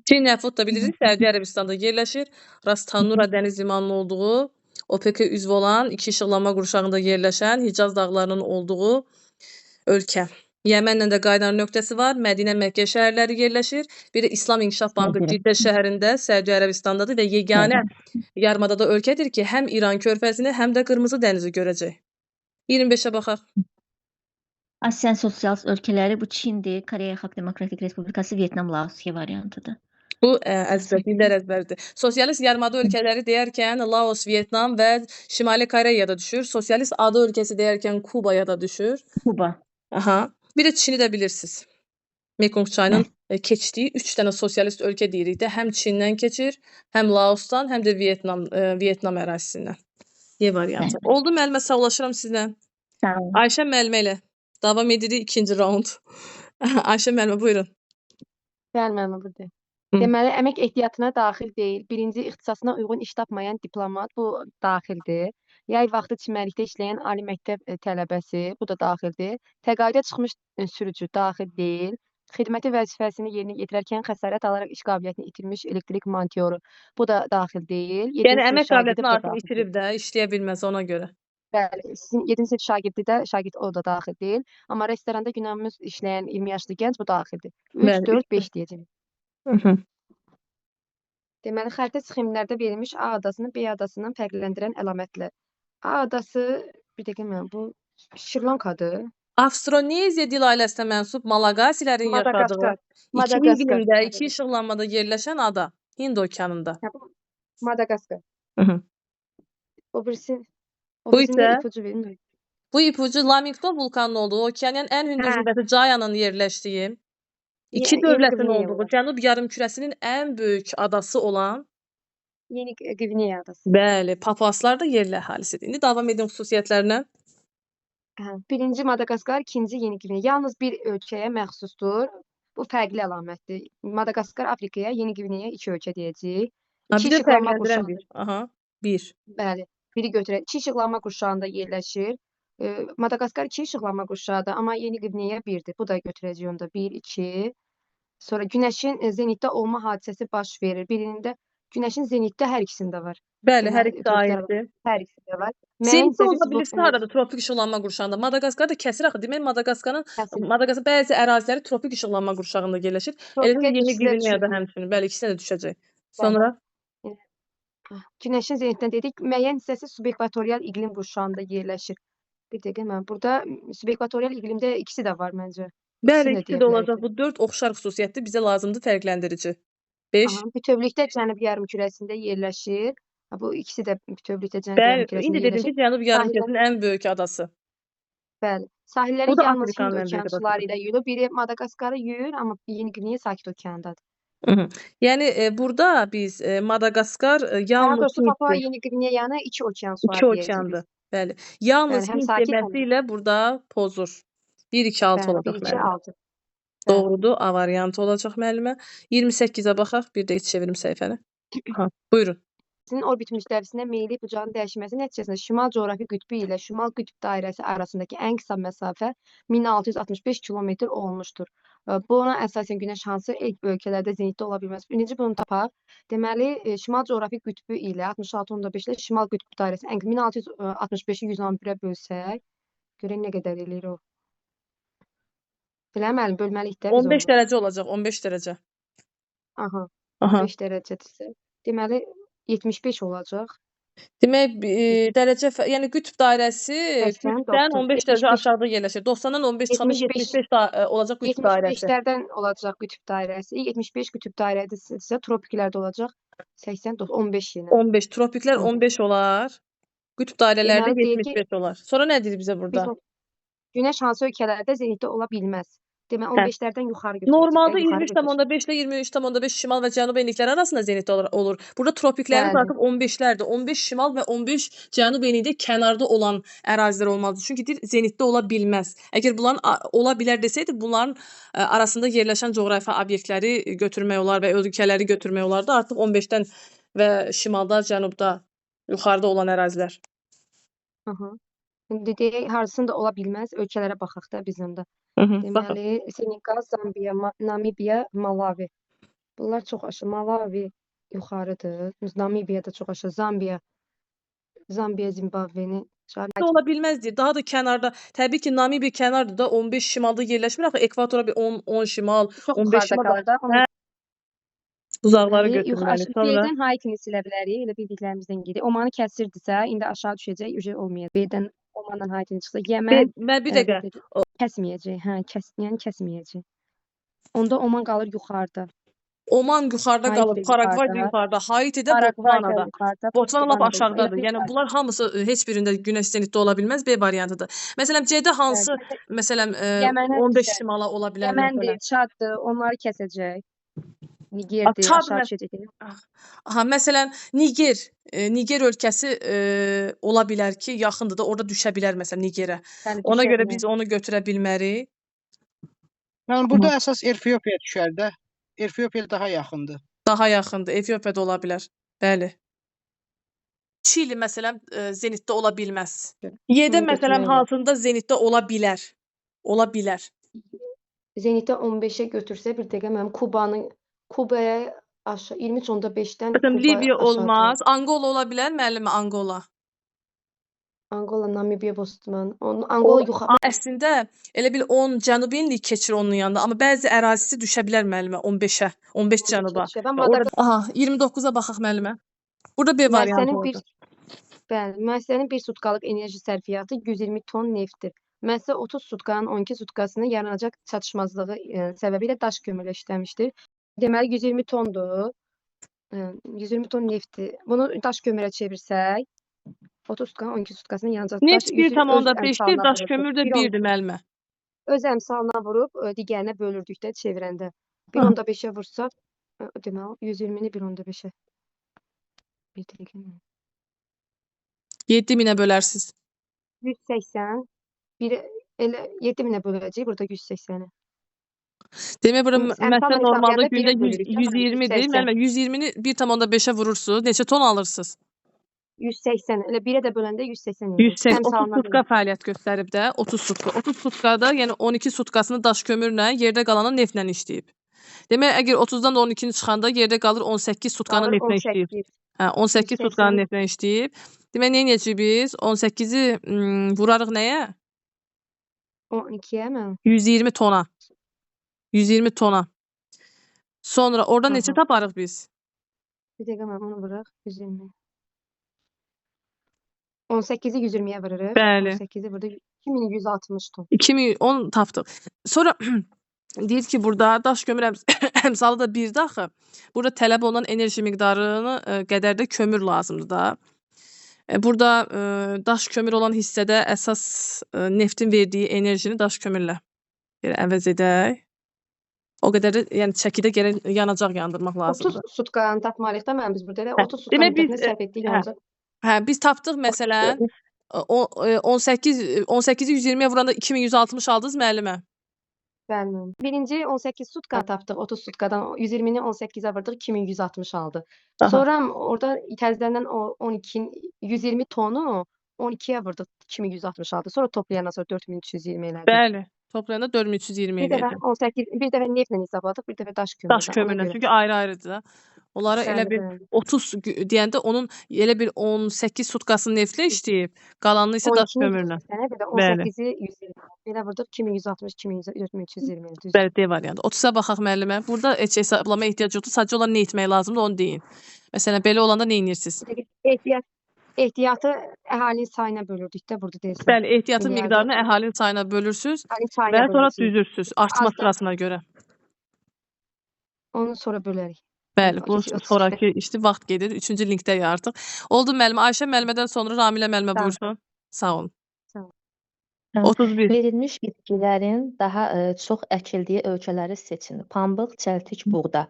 Kiçik Nəfud da bilirsiniz, Səudiyyə Ərəbistanda yerləşir. Ras Tanura dəniz limanının olduğu, OPEC-ə üzv olan, 2 işıqlanma qurşağında yerləşən, Hicaz dağlarının olduğu ölkə. Yəmənlə də qaynar nöqtəsi var. Mədinə, Məkkə şəhərləri yerləşir. Bir də İslam İnkişaf Bankı Ciddə şəhərində, Səudiyyə Ərəbistandadır və yeganə yarımadada ölkədir ki, həm İran körfəzini, həm də Qırmızı dənizi görəcək. 25-ə baxaq. Asiyan sosialist ölkələri bu Çindir, Koreya Xalq Demokratik Respublikası, Vyetnam, Laos variantıdır. Bu əzbər, dillər əzbərdir. Sosialist yarımada ölkələri deyərkən Laos, Vyetnam və Şimali Koreya da düşür. Sosialist ada ölkəsi deyərkən Kubaya da düşür. Kuba. Aha. Bir də Çini də bilirsiniz. Mekong çayının keçdiyi 3 dənə sosialist ölkə deyirik də. Həm Çindən keçir, həm Laosdan, həm də Vyetnam ərazisindən. Y variantı. Oldu müəllimə, sağollaşıram sizlə. Sağ olun. Ayşə müəllimə ilə davam edirik ikinci round. Ayşə müəllimə, buyurun. Bəli, müəllimə, buradayım. Deməli, əmək ehtiyatına daxil deyil. Birinci ixtisasına uyğun iş tapmayan diplomat, bu daxildir. Yay vaxtı çimərlikdə işləyən ali məktəb tələbəsi, bu da daxildir. Təqaüdə çıxmış sürücü daxil deyil. Xidməti vəzifəsini yerinə yetirərkən xəsarət alaraq iş qabiliyyətini itirmiş elektrik montyoru, bu da daxil deyil. Yəni, əmək qabiliyyətini artıq itirib də, işləyə bilməz ona görə. Bəli, sizin 7-ci sinif şagirdi də, şagird o da daxil deyil. Amma restoranda günəmiz işləyən 20 yaşlı gənc, bu daxildir. 3, 4, 5 deyəcəm. Deməli, xəritə sxemlərdə verilmiş A adasını B adasından fərqləndirən əlamətlər. A adası, bir dəqiqə mən, bu Şri-Lankadır. Avstroneziya dil ailəsinə mənsub Malagasilərin yaşadığı iki iqlimdə, iki işıqlanmada yerləşən ada Hind okeanında. Madagaskar. O birisi, Bu isə ipucu vermir. Bu ipucu Lamington vulkanının olduğu, okeanın ən hündür Hə. zirvəsi Cayanın yerləşdiyi, iki Yeni dövlətin Qvineya olduğu, olar. Cənub yarımkürəsinin ən böyük adası olan Yeni Qvineya adası. Bəli, Papuaslar da yerli əhalisidir. İndi davam edin xüsusiyyətlərinə. Hə, birinci Madaqaskar, ikinci Yeni Qvineya. Yalnız bir ölkəyə məxsusdur. Bu fərqli əlamətdir. Madaqaskar Afrikaya, Yeni Qvineya iki ölkə deyəcəyik. Ha, İki bir də işıqlanma fərqləndirən qurşağı. bir. Aha, bir. Bəli, biri götürək. İki işıqlanma qurşağında yerləşir. Madaqaskar iki işıqlanma qurşağıdır, amma Yeni Qvineya birdir. Bu da götürəcəyik onda. 1, 2. Sonra günəşin zenitdə olma hadisəsi baş verir. Birində günəşin zenitdə hər ikisində var. Bəli, hər Deməli, ikisi tropiklər var. aiddir. Hər ikisində var. Müəyyən Zenitdə hissəsi ola bilirsə harada tropik işıqlanma qurşağında. Madaqaskarda kəsir axı. Demək Kəsir. Madaqaskarın bəzi əraziləri tropik işıqlanma qurşağında yerləşir. Elə Tropikə Yeni ikisi də Qvineyada düşür. həmçinin. Bəli, ikisinə də düşəcək. Bəli. Sonra Günəşin zenitdən dedik, müəyyən hissəsi subekvatorial iqlim qurşağında yerləşir. Bir dəqiqə, mən burada subekvatorial iqlimdə ikisi də var məncə. Bəli, İkisini də ikisi deyə də bilərik. olacaq. Bu 4 oxşar xüsusiyyətdir. Bizə lazımdır fərqləndirici. 5. Aha, bütövlükdə Cənub yarımkürəsində yerləşir. Ha, bu ikisi də bütövlükdə Cənub Bəli, yarımkürəsində indi dedim yerləşir. ki, Cənub Sahillər yarımkürəsinin ən böyük adası. Bəli. Sahilləri Bu da yalnız Hind Afrikanın ən böyük okeanı suları adasıdır. ilə yuyulur. Biri Madaqaskarı yuyur, amma Yeni Qvineya Sakit okeandadır. Yəni burada biz Madaqaskar Daha yalnız doğrusu Papua Hinddir. Yeni Qvineyanı iki okean İki suları deyəcəyik biz. okeandır. Bəli. Yalnız Bəli, həm Hind sakit, həm deməsi ilə burada pozur. 1 2 6 Bəli, olacaq 1 2 müəllimə. 6. Bəli. Doğrudur. A variantı olacaq müəllimə. 28-ə baxaq. Bir də çevirim səhifəni. Aha, buyurun. Sizin orbit müstəvisinə meyilli bucağın dəyişməsi nəticəsində şimal coğrafi qütbü ilə şimal qütb dairəsi arasındakı ən qısa məsafə 1665 kilometr olmuşdur. Buna əsasən günəş hansı ölkələrdə zenitdə ola bilməz? Birinci bunu tapaq. Deməli, şimal coğrafi qütbü ilə 66.5 ilə şimal qütb dairəsi ən 1665-i 111-ə bölsək, görək nə qədər eləyir o. Belə müəllim, bölməliyik də biz 15 onu. dərəcə olacaq, 15 dərəcə. Aha, Aha. 15 dərəcədirsə. Deməli, 75 olacaq. Demək, dərəcə, yəni qütb dairəsi 80, qütbdən 90, 15 dərəcə 75, aşağıda yerləşir. 90-dan 15 çıxanda 75, 75 olacaq qütb dairəsi. 75-lərdən olacaq qütb dairəsi. 75 qütb dairəsi isə tropiklərdə olacaq. 80, 15 yenə. 15. Tropiklər 15. 15 olar. Qütb dairələrdə Deməli, deyir ki, 75 olar. Sonra nə deyir bizə burada? Günəş hansı ölkələrdə zenitdə ola bilməz? Deməli, Hə. 15-lərdən yuxarı götürəcək də, Normalda yuxarı götürəcək. 23,5 ilə 23,5 şimal və cənub enlikləri arasında zenitdə olur. Burada tropiklərimiz Bəli. artıq 15-lərdir. 15 şimal və 15 cənub enlikdə kənarda olan ərazilər olmalıdır. Çünki deyir, zenitdə ola bilməz. Əgər bunların ola bilər desəydi, bunların arasında yerləşən coğrafi obyektləri götürmək olar və ölkələri götürmək olardı. Artıq 15-dən və şimalda, cənubda, yuxarıda olan ərazilər. Aha. İndi deyək, hansında ola bilməz, ölkələrə baxaq da biz onda. Baxın. Deməli, Senegal, Zambiya, Namibiya, Malavi. Bunlar çox aşağı. Malavi yuxarıdır. Namibiya da çox aşağı. Zambiya, Zambiya, Zimbabveni. Ola bilməz deyir. Daha da kənarda. Təbii ki, Namibiya kənardır da 15 şimalda yerləşmir. Axı ekvatora bir 10 şimal, Çox 15 yuxarıda şimal. qalır da. Hə. Uzaqları Deməli, götürməli. Sonra B-dən Haitini silə bilərik. Elə bildiklərimizdən gedir. Omanı kəsirdisə, indi aşağı düşəcək, ücret olmayacaq. B-dən Omandan Haitini çıxsa, Yəmən, Mən bir dəqiqə. Kəsməyəcək. Hə, yəni kəsməyəcək. Onda Oman qalır yuxarıda. Oman yuxarıda Haiti qalır, də Paraqvay da yuxarıda. yuxarıda, Haiti də Paraqvay da Botsvanada. yuxarıda, Botsvana lap Botsvana da yuxarıda. aşağıdadır. Elə Yəni bir bunlar hamısı heç birində günəş zenitdə ola bilməz. B variantıdır. Məsələn, C-də hansı, məsələn, Yəmənə 15 düşər. şimala ola bilər Yəməndir, məsələn? Çaddır, onları kəsəcək. Nigerdir, Çad aşağı düşəcək. Aha, məsələn, Niger, Niger ölkəsi ola bilər ki, yaxındır da, orada düşə bilər məsələn Nigerə. Bəli, Ona düşə görə bilər. biz onu götürə bilmərik. Yəni burada əsas Efiopiya düşər də. Efiopiya daha yaxındır. Daha yaxındır. Efiopiyada ola bilər. Bəli. Çili məsələn zenitdə ola bilməz. Y-də Onu məsələn götürmək olar. hansında zenitdə ola bilər. Ola bilər. Zenitdə 15-ə götürsə bir dəqiqə mənim Kubaya aşağı 23.5-dən Məsələn, Kuba Libiya aşağıdır. olmaz. Angola ola bilər müəllimə Angola. Angola, Namibiya, Botswana. Angola yuxarı. Əslində elə bil 10 cənubi enlik keçir onun yanında, amma bəzi ərazisi düşə bilər müəllimə 15-ə, 15 cənuba. Aha, 29-a baxaq müəllimə. Burada B variantı oldu. Bəli, müəssisənin bir sutkalıq enerji sərfiyyatı 120 ton neftdir. Müəssisə 30 sutkanın 12 sutkasını yaranacaq çatışmazlığı səbəbilə daş kömürlə işləmişdir. Deməli 120 tondur. 120 ton neftdir. Bunu daş kömürə çevirsək, 30 sutkanın 12 sutkasını yanacaq daş Neft 100-ü öz 1,5-dir, əmsalına daş vururduq. kömür də 1,10 1-dir müəllimə. Öz əmsalına vurub digərinə bölürdük də çevirəndə. 1,5-ə vursaq, deməli 120-ni 1,5-ə. Bir dəqiqə. 7000-ə bölərsiniz. 180, bir elə 7000-ə böləcəyik burada 180-i. Demək bura Əmsalla məsələn normalda hesablayanda gündə 1-ə bölürük də, 120-dir. 180. Müəllimə 120-ni 1,5-ə vurursunuz, neçə ton alırsınız? 180. Elə 1-ə də böləndə 180 eləyir. 180, 30 Əmsalına sutka bölür. fəaliyyət göstərib də, 30 sutka. 30 sutkada, yəni 12 sutkasını daş kömürlə, yerdə qalanı neftlə işləyib. Demək, əgər 30-dan da 12-ni çıxanda yerdə qalır 18 sutkanı Qalır neftlə işləyib. 18. Hə, 18 sutkanı 180. neftlə işləyib. Demək, nə edəcəyik biz? 18-i vurarıq nəyə? 12-yə mi? 120 tona. 120 tona. Sonra oradan neçə Aha. taparıq biz? Bir dəqiqə mən onu vuraq. 120. 18-i 120-yə vururuq. Bəli. 18-i burada 2160 ton. 2010 tapdıq. Sonra deyir ki, burada daş kömür əmsalı da 1-dir axı. Burada tələb olunan enerji miqdarını qədər də kömür lazımdır da. Burada daş kömür olan hissədə əsas neftin verdiyi enerjini daş kömürlə belə əvəz edək. O qədər də yəni çəkidə gərək yanacaq yandırmaq 30 lazımdır. sutkanı tapmalıyıq da mən biz burada elə Hə, 30 sutka demək biz müddətində sərf etdiyi hə, yanacaq. hə, biz tapdıq məsələn 18-i 120-yə vuranda 2160 aldınız müəllimə. Bəli. Birinci 18 sutka tapdıq. 30 sutkadan 120-ni 18-ə vurduq, 2160 aldı. Aha. Sonra orada təzədən o 12 120 tonu 12-yə vurduq, 2160 aldı. Sonra toplayandan sonra 4320 elədi. Bəli. Toplayanda 4320 Bir dəfə eləyəcək. 18, bir dəfə neftlə hesabladıq, bir dəfə daş Daş kömürlə. Ona kömürlə, görə. çünki ayrı-ayrıdır da. Onlara elə Bəli, bir bəli. 30 deyəndə onun elə bir 18 sutkasını neftlə işləyib, qalanını isə daş 12-ni kömürlə. 180-ə, bir də Bəli. 18-i 120. Belə vurduq 2160, 4320 elə düzdür. Bəli, D variantı. 30-a baxaq müəllimə. Burada heç hesablama ehtiyac yoxdur. Sadəcə olaraq nə etmək lazımdır, onu deyin. Məsələn, belə olanda nə edirsiniz? Bir dəqiqə, ehtiyatı əhalinin sayına bölürdük də burada deyirsən. Bəli, ehtiyatın Milyarda miqdarını əhalinin sayına bölürsüz əhalinin sayına və sonra böləcəyik. düzürsüz artma Azdan sırasına görə. Onu sonra bölərik. Bəli, bu 32-də. sonrakı işdir, vaxt gedir. 3-cü linkdəyik artıq. Oldu müəllimə. Ayşə müəllimədən sonra Ramilə müəllimə Sağ ol. buyursun. Sağ olun. Sağ ol. 31. Verilmiş bitkilərin daha çox əkildiyi ölkələri seçin. Pambıq, çəltik, buğda.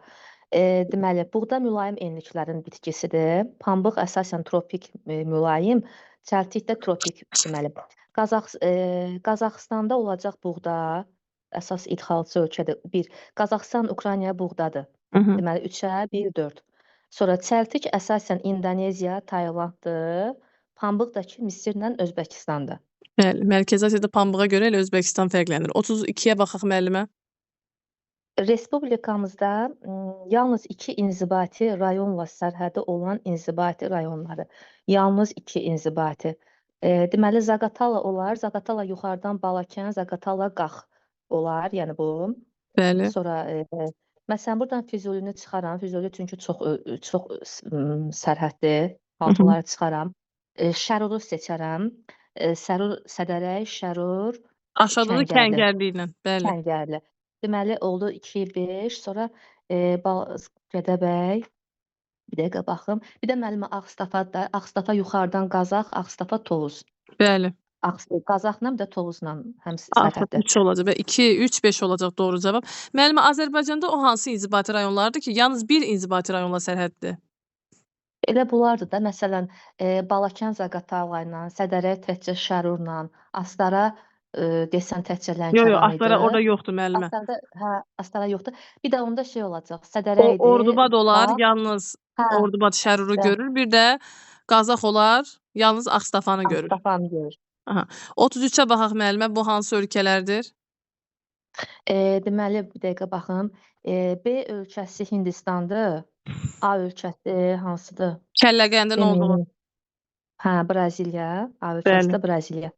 Deməli, buğda mülayim enliklərin bitkisidir. Pambıq əsasən tropik mülayim, çəltik də tropik deməli. Qazaxıstanda olacaq buğda əsas idxalçı ölkədir. 1. Qazaxıstan, Ukrayna buğdadır. Deməli 3-ə 1, 4. Sonra çəltik əsasən İndoneziya, Taylanddır. Pambıq da ki Misirlə Özbəkistandır. Bəli, Mərkəzi Asiyada pambığa görə elə Özbəkistan fərqlənir. 32-yə baxaq müəllimə. Respublikamızda yalnız 2 inzibati rayonla sərhədi olan inzibati rayonları. Yalnız 2 inzibati. Deməli Zaqatala olar. Zaqatala yuxarıdan Balakən, Zaqatala Qax olar. Yəni bu. Bəli. Sonra məsələn buradan Füzulini çıxaram. Füzuli çünki çox çox sərhəddir. Paltoları çıxaram. Şəruru seçərəm. Sərur, Sədərək, Şərur, Aşağıda da Kəngərli. Kəngərli ilə. Bəli. Kəngərli. Deməli oldu 2, 5, sonra Gədəbəy. Bir dəqiqə baxım. Bir də müəllimə Ağstafa da, Ağstafa yuxarıdan Qazax, Ağstafa Tovuz. Bəli. Qazaxla bir də Tovuzla həm Artıq sərhəddir. 3 olacaq və 2, 3, 5 olacaq doğru cavab. Müəllimə, Azərbaycanda o hansı inzibati rayonlardır ki, yalnız bir inzibati rayonla sərhəddir? Elə bunlardır da, məsələn, Balakən Zaqatala ilə, Sədərək təkcə Şərurla, Astara desən təkcə Yox, yox, Lənkəran Astara idi. orada yoxdur müəllimə. Astarada, hə, Astara yoxdur. Bir də onda şey olacaq, O Sədərəkdir, Ordubad olar, Bax, yalnız hə, Ordubad Şəruru də. görür. Bir də Qazax olar, yalnız Ağstafanı görür. Ağstafanı görür. Aha. 33-ə baxaq müəllimə, bu hansı ölkələrdir? Deməli, bir dəqiqə baxım. B ölkəsi Hindistandır. A ölkəsi hansıdır? Kəlləqəndin olduğu. Deməyim. Hə, Braziliya. A ölkəsi Bəli. də Braziliya.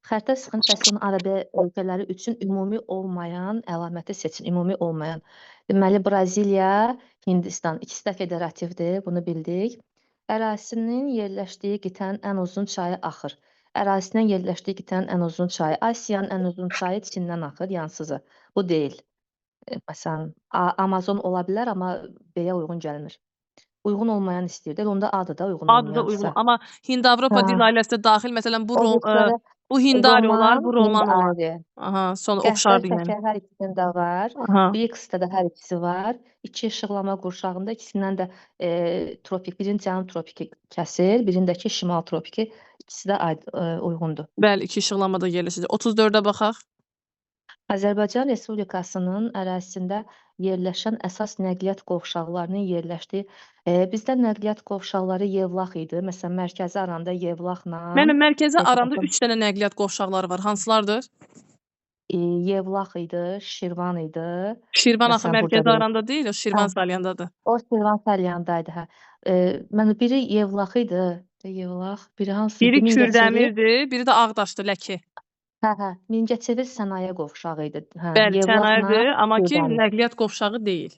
Xəritə sıxın fəslin A və B ölkələri üçün ümumi olmayan əlaməti seçin. Ümumi olmayan. Deməli, Braziliya, Hindistan. İkisi də federativdir, bunu bildik. Ərazisinin yerləşdiyi qitənin ən uzun çayı axır. Ərazisinin yerləşdiyi qitənin ən uzun çayı. Asiyanın ən uzun çayı Çindən axır, yansızı. Bu deyil. Məsələn, Amazon ola bilər, amma B-yə uyğun gəlmir. Uyğun olmayan istəyir. Elə onda adı da uyğun Adı da uyğun. olmayansa. Amma Hind-Avropa Hə. dil ailəsinə daxil, məsələn, bu O birisləri bu Hindari olar, Roman, bu Roman olar. Hindari. Aha, sonra Qəhvə, oxşardır yəni. şəkər hər ikisində var. Aha. BRICS-də də hər ikisi var. İki işıqlama qurşağında ikisindən də tropik, birinin cənub tropiki kəsir, birindəki şimal tropiki, ikisi də uyğundur. Bəli, iki işıqlamada yerləşəcək. 34-ə baxaq. Azərbaycan Respublikasının ərazisində yerləşən əsas nəqliyyat qovşaqlarının yerləşdiyi, bizdə nəqliyyat qovşaqları Yevlax idi. Məsələn, mərkəzi aranda Yevlaxla Mənim mərkəzi aranda Məsələn, 3 dənə nəqliyyat qovşaqları var. Hansılardır? Yevlax idi, Şirvan idi. Şirvan axı Məsələn, burada mərkəzi bir aranda deyil, o Şirvan Hə. Salyandadır. O Şirvan Salyandaydı, hə. Mən biri Yevlax idi, Yevlax, biri hansı idi? Biri Mingəçevir. Kürdəmirdir, biri də Ağdaşdır, Ləki. Hə, hə, Mingəçevir sənaye qovşağı idi. Hə, Bəli, Yevlaxla sənayedir, amma ki, Kürdəmir. nəqliyyat qovşağı deyil.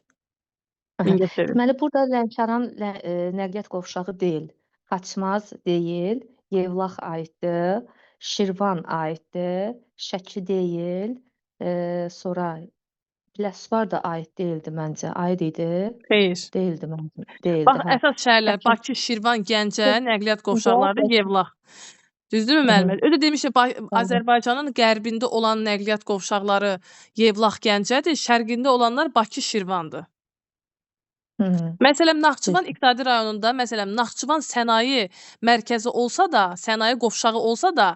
Aha. Mingəçevir. Deməli, burada Lənkəran nəqliyyat qovşağı deyil, Xaçmaz deyil, Yevlax aiddir, Şirvan aiddir, Şəki deyil, sonra Biləsuvar da aid deyildi məncə, aid idi. Xeyr. Deyildi məncə, deyildi, Bax, hə. əsas şəhərlər Şəki. Bakı, Şirvan, Gəncə, nəqliyyat qovşaqları, Gəncə. Yevlax. Düzdürmü müəllimə? Öyle demişəm, Azərbaycanın qərbində olan nəqliyyat qovşaqları Yevlax, Gəncədir, şərqində olanlar Bakı, Şirvandır. Məsələn, Naxçıvan iqtisadi rayonunda, məsələn, Naxçıvan sənaye mərkəzi olsa da, sənaye qovşağı olsa da,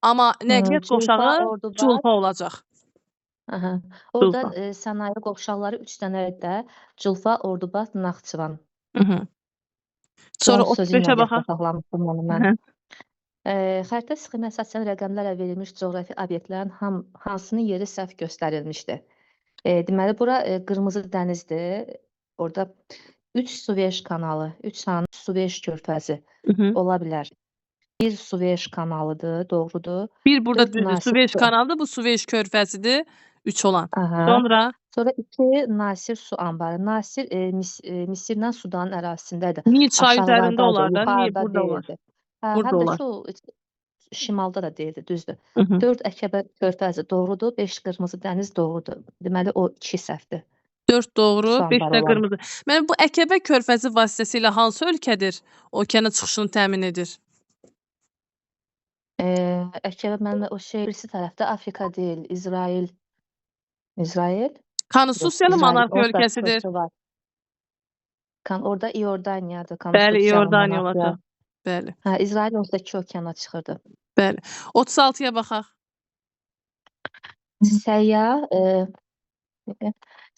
amma nəqliyyat Culfa, qovşağı Ordubad. Culfa olacaq. Aha. Orada Culfa. Sənaye qovşaqları 3 dənə idi də. Culfa, Ordubad, Naxçıvan. Sonra Son sözü ilə 35-ə baxaq. saxlamışdım onu mən. Xəritə sxemə əsasən rəqəmlərlə verilmiş coğrafi obyektlərin hansının yeri səhv göstərilmişdir? Deməli, bura Qırmızı dənizdir. Orada 3 Suveş kanalı, 3 dənə Suveş körfəzi ola bilər. 1 Suveş kanalıdır, doğrudur. Bir burada 4 düzdür, Nasir Suveş kanalıdır, bu Suveş körfəzidir, 3 olan. Aha. Sonra? Sonra 2 Nasir su anbarı. Nasir Misirlə Sudanın ərazisindədir. Nil çayı üzərində Aşağılardaydı, olar da, Nil yuxarıda burada olar. deyildi. Hə, Burada həm də olar. ki, o şimalda da deyildi, düzdür. 4 Əkəbə körfəzi doğrudur, 5 Qırmızı dəniz doğrudur. Deməli, o 2 səhvdir. 4 doğru, Su 5 də anbarı olan. qırmızı. Mənim bu Əkəbə körfəzi vasitəsilə hansı ölkədir? Okeana çıxışını təmin edir. Əkəbə mənim o şey birisi tərəfdə Afrika deyil, İsrail. İsrail? Konstitusiyalı Yox, İsrail, monarxiya orada ölkəsidir. çıxışı var. Orada İordaniyadır, Bəli, konstitusiyalı İordaniya monarxiya. olacaq. Bəli. Hə, İsrail onsuz da 2 okeana çıxırdı. Bəli. 36-ya baxaq.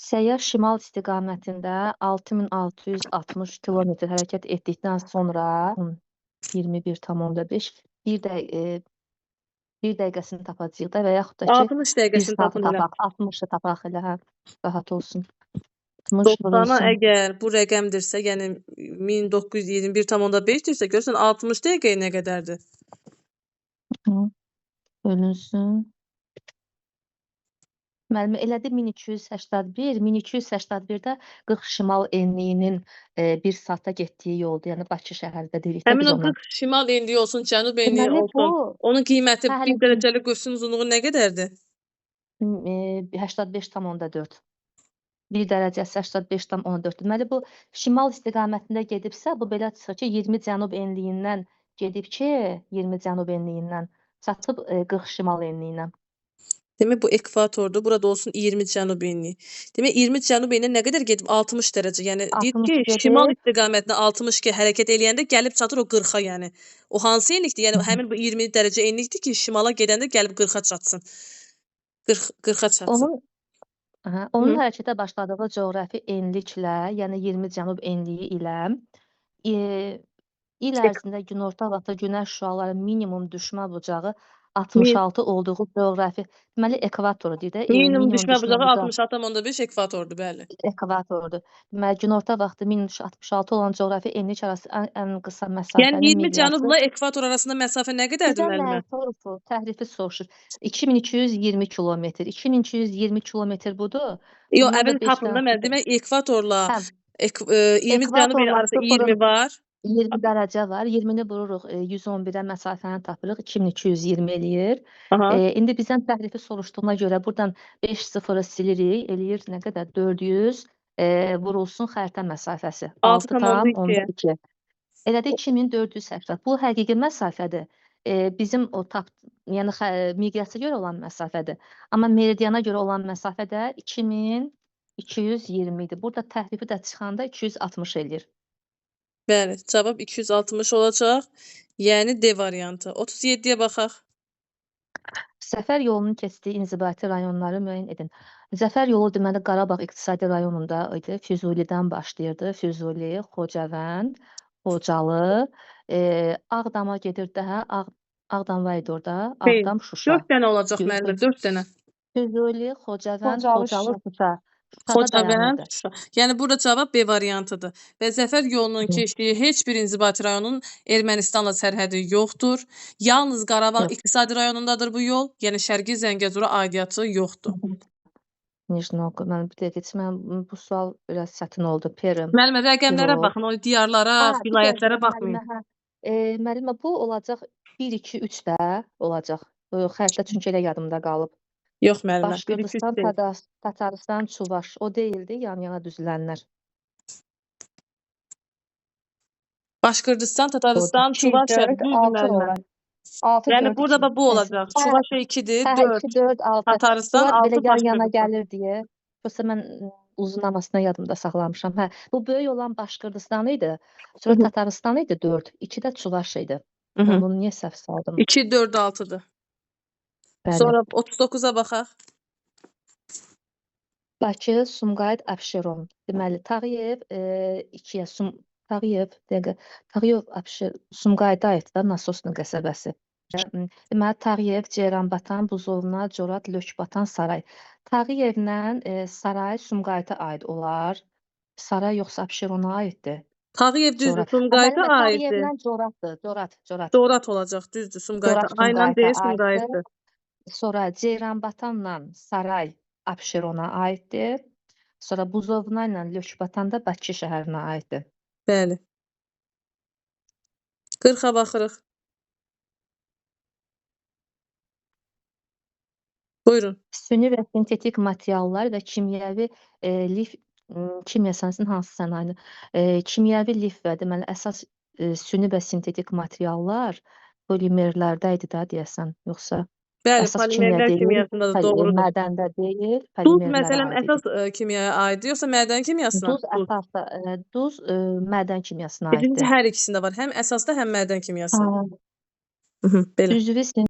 Səyyah şimal istiqamətində 6660 kilometr hərəkət etdikdən sonra 21,5 bir dəqiqəsini tapacağıq da və yaxud da ki, 60 bir dəqiqəsini saatı tapın elə. tapaq, 60-ı tapaq elə, hə, rahat olsun. 60 90-a vurulsun. əgər bu rəqəmdirsə, yəni 1921,5-dirsə, görürsən 60 dəqiqəyə nə qədərdir? Bölünsün. Müəllim, elədi 1281, 1281-də 40 şimal enliyinin 1 saatda getdiyi yoldur. Yəni Bakı şəhərində deyirik də Həmin biz o ona. 40 şimal enliyi olsun, cənub enliyi Deməli, olsun, bu onun qiyməti Hə, bir hələ dərəcəli qövsün uzunluğu nə qədərdir? 85,4. 1 dərəcəsi 85,4. Deməli, bu şimal istiqamətində gedibsə, bu belə çıxır ki, 20 cənub enliyindən gedib ki, 20 cənub enliyindən çatıb 40 şimal enliyinə. Demək, bu ekvatordur. Burada olsun 20 cənub enliyi. Demək, 20 cənub enliyi nə qədər gedib? 60 dərəcə. Yəni, deyir 60 ki, gedib. şimal istiqamətinə 60 ki, hərəkət eləyəndə gəlib çatır o 40-a, yəni. O hansı enlikdir? Yəni, həmin bu 20 dərəcə enlikdir ki, şimala gedəndə gəlib 40-a çatsın. 40-a çatsın. Onun hərəkətə başladığı coğrafi enliklə, yəni 20 cənub enliyi ilə il ərzində günorta vaxtı günəş şüaları minimum düşmə bucağı 66 olduğu coğrafi, deməli ekvatoru deyir də, Minimum minimum düşmə düşmə bucağı bucağı 66,5 ekvatordur, bəli. Ekvatordur. Deməli günorta vaxtı minimum 66 olan coğrafi enlik arası ən qısa Yəni məsafənin 20 miqyası. cənubla ekvator arasında məsafə nə qədərdir Bizə müəllimə? nə soruşur? Təhrifi soruşur. 2220 kilometr. 2220 kilometr budur. Yox, Bundan da əvvəl beş tapın da dənə mən. Demək ekvatorla Hə. 20 cənub ilə Ekvatorla arasında 20 sıfırın var. 20 dərəcə var. 20-ni vururuq, 111-ə məsafəni tapırıq. 2220 eləyir. İndi bizdən təhrifi soruşduğuna görə buradan 5 sıfırı silirik. Eləyir nə qədər? 400. Vurulsun xəritə məsafəsi. 6,2. 6,2. Elədir 2480. Bu həqiqi məsafədir. Bizim o tap, yəni miqyasa görə olan məsafədir. Amma meridiana görə olan məsafə də 2220 idi. Burada təhrifi də çıxanda 260 eləyir. Bəli, cavab 260 olacaq. Yəni D variantı. 37-yə baxaq. Səfər yolunun keçdiyi inzibati rayonları müəyyən edin. Zəfər yolu deməli Qarabağ iqtisadi rayonunda idi. Füzulidən başlayırdı. Füzuli, Xocavənd, Xocalı, Ağdama gedirdi, hə? Ağdam var idi orada. Xeyr. Ağdam, Şuşa. 4 dənə olacaq müəllimə, 4 dənə. Füzuli, Xocavənd, Xocalı, Xocalı, Şuşa. Şuşada Xocavənd, dayanırdı. Şuşa. Yəni burada cavab B variantıdır. Və Zəfər yolunun keçdiyi heç bir inzibati rayonun Ermənistanla sərhədi yoxdur. Yalnız Qarabağ Yox. iqtisadi rayonundadır bu yol. Yəni Şərqi Zəngəzura aidiyyatı yoxdur. Nijnoq, mən bir dəqiqə, mən bu sual biraz çətin oldu. Perm, Müəllimə rəqəmlərə Kirov. baxın, o diyarlara, Hə, bir vilayətlərə dəqiqə, baxmayın. müəllimə, hə. Müəllimə, bu olacaq 1, 2, 3 də olacaq. Xəritə çünki elə yadımda qalıb. Yox müəllimə, 1 2 3 Başqurdistan, deyil. Tataristan, Çuvaş. O deyildi, yan-yana düzülənlər. Başqurdistan, Tataristan, 2, Çuvaşya, 4, düzdür 6 müəllimə. olar. 6, Yəni 4, burada 2. da bu olacaq. Hə, Çuvaşya 2-dir, hə, 4. 2, 4, 6. Tataristan Bunlar 6, belə yan-yana Başqurdistan. gəlir deyə. Yoxsa mən uzunlamasına yadımda saxlamışam. Hə, bu böyük olan Başqurdistan idi. Sonra Tataristan idi 4, 2 də Çuvaş idi. Mən bunu niyə səhv saldım? 2, 4, 6-dır. Bəli. Sonra 39-a baxaq. Bakı, Sumqayıt, Abşeron. Deməli, Tağıyev 2-yə Tağıyev, dəqiqə. Tağıyev Sumqayıta aiddir da, Nasosno qəsəbəsi. Deməli, Tağıyev, Ceyranbatan, Buzovna, Corat, Lökbatan, Saray. Tağıyevlə Saray Sumqayıta aid olar. Saray yoxsa Abşerona aiddir? Tağıyev düzdür, Corat. Sumqayıta Müəllimə, aiddir. Tağıyevlə Coratdır. Corat, Corat. Corat olacaq, düzdür, Sumqayıta. Corat Aynen deyir, Sumqayıta aiddir. Sumqayıtdır. Sonra Ceyranbatanla Saray Abşerona aiddir. Sonra Buzovna ilə Lökbatan da Bakı şəhərinə aiddir. Bəli. 40-a baxırıq. Buyurun. Süni və sintetik materiallar və kimyəvi lif kimya sənəsinin hansı sənayeni? Kimyəvi lif və deməli əsas süni və sintetik materiallar polimerlərdə idi da deyəsən, yoxsa Bəli, əsas kimya polimerlər deyil, kimyasındadır, doğrudur. mədəndə deyil, Duz polimerlərə məsələn aid idi. əsas kimyaya aiddir, yoxsa mədən kimyasına? Duz əsas duz mədən kimyasına Birincisi aiddir. hər ikisində var, həm əsasda, həm mədən kimyasında. Belə. Üzvü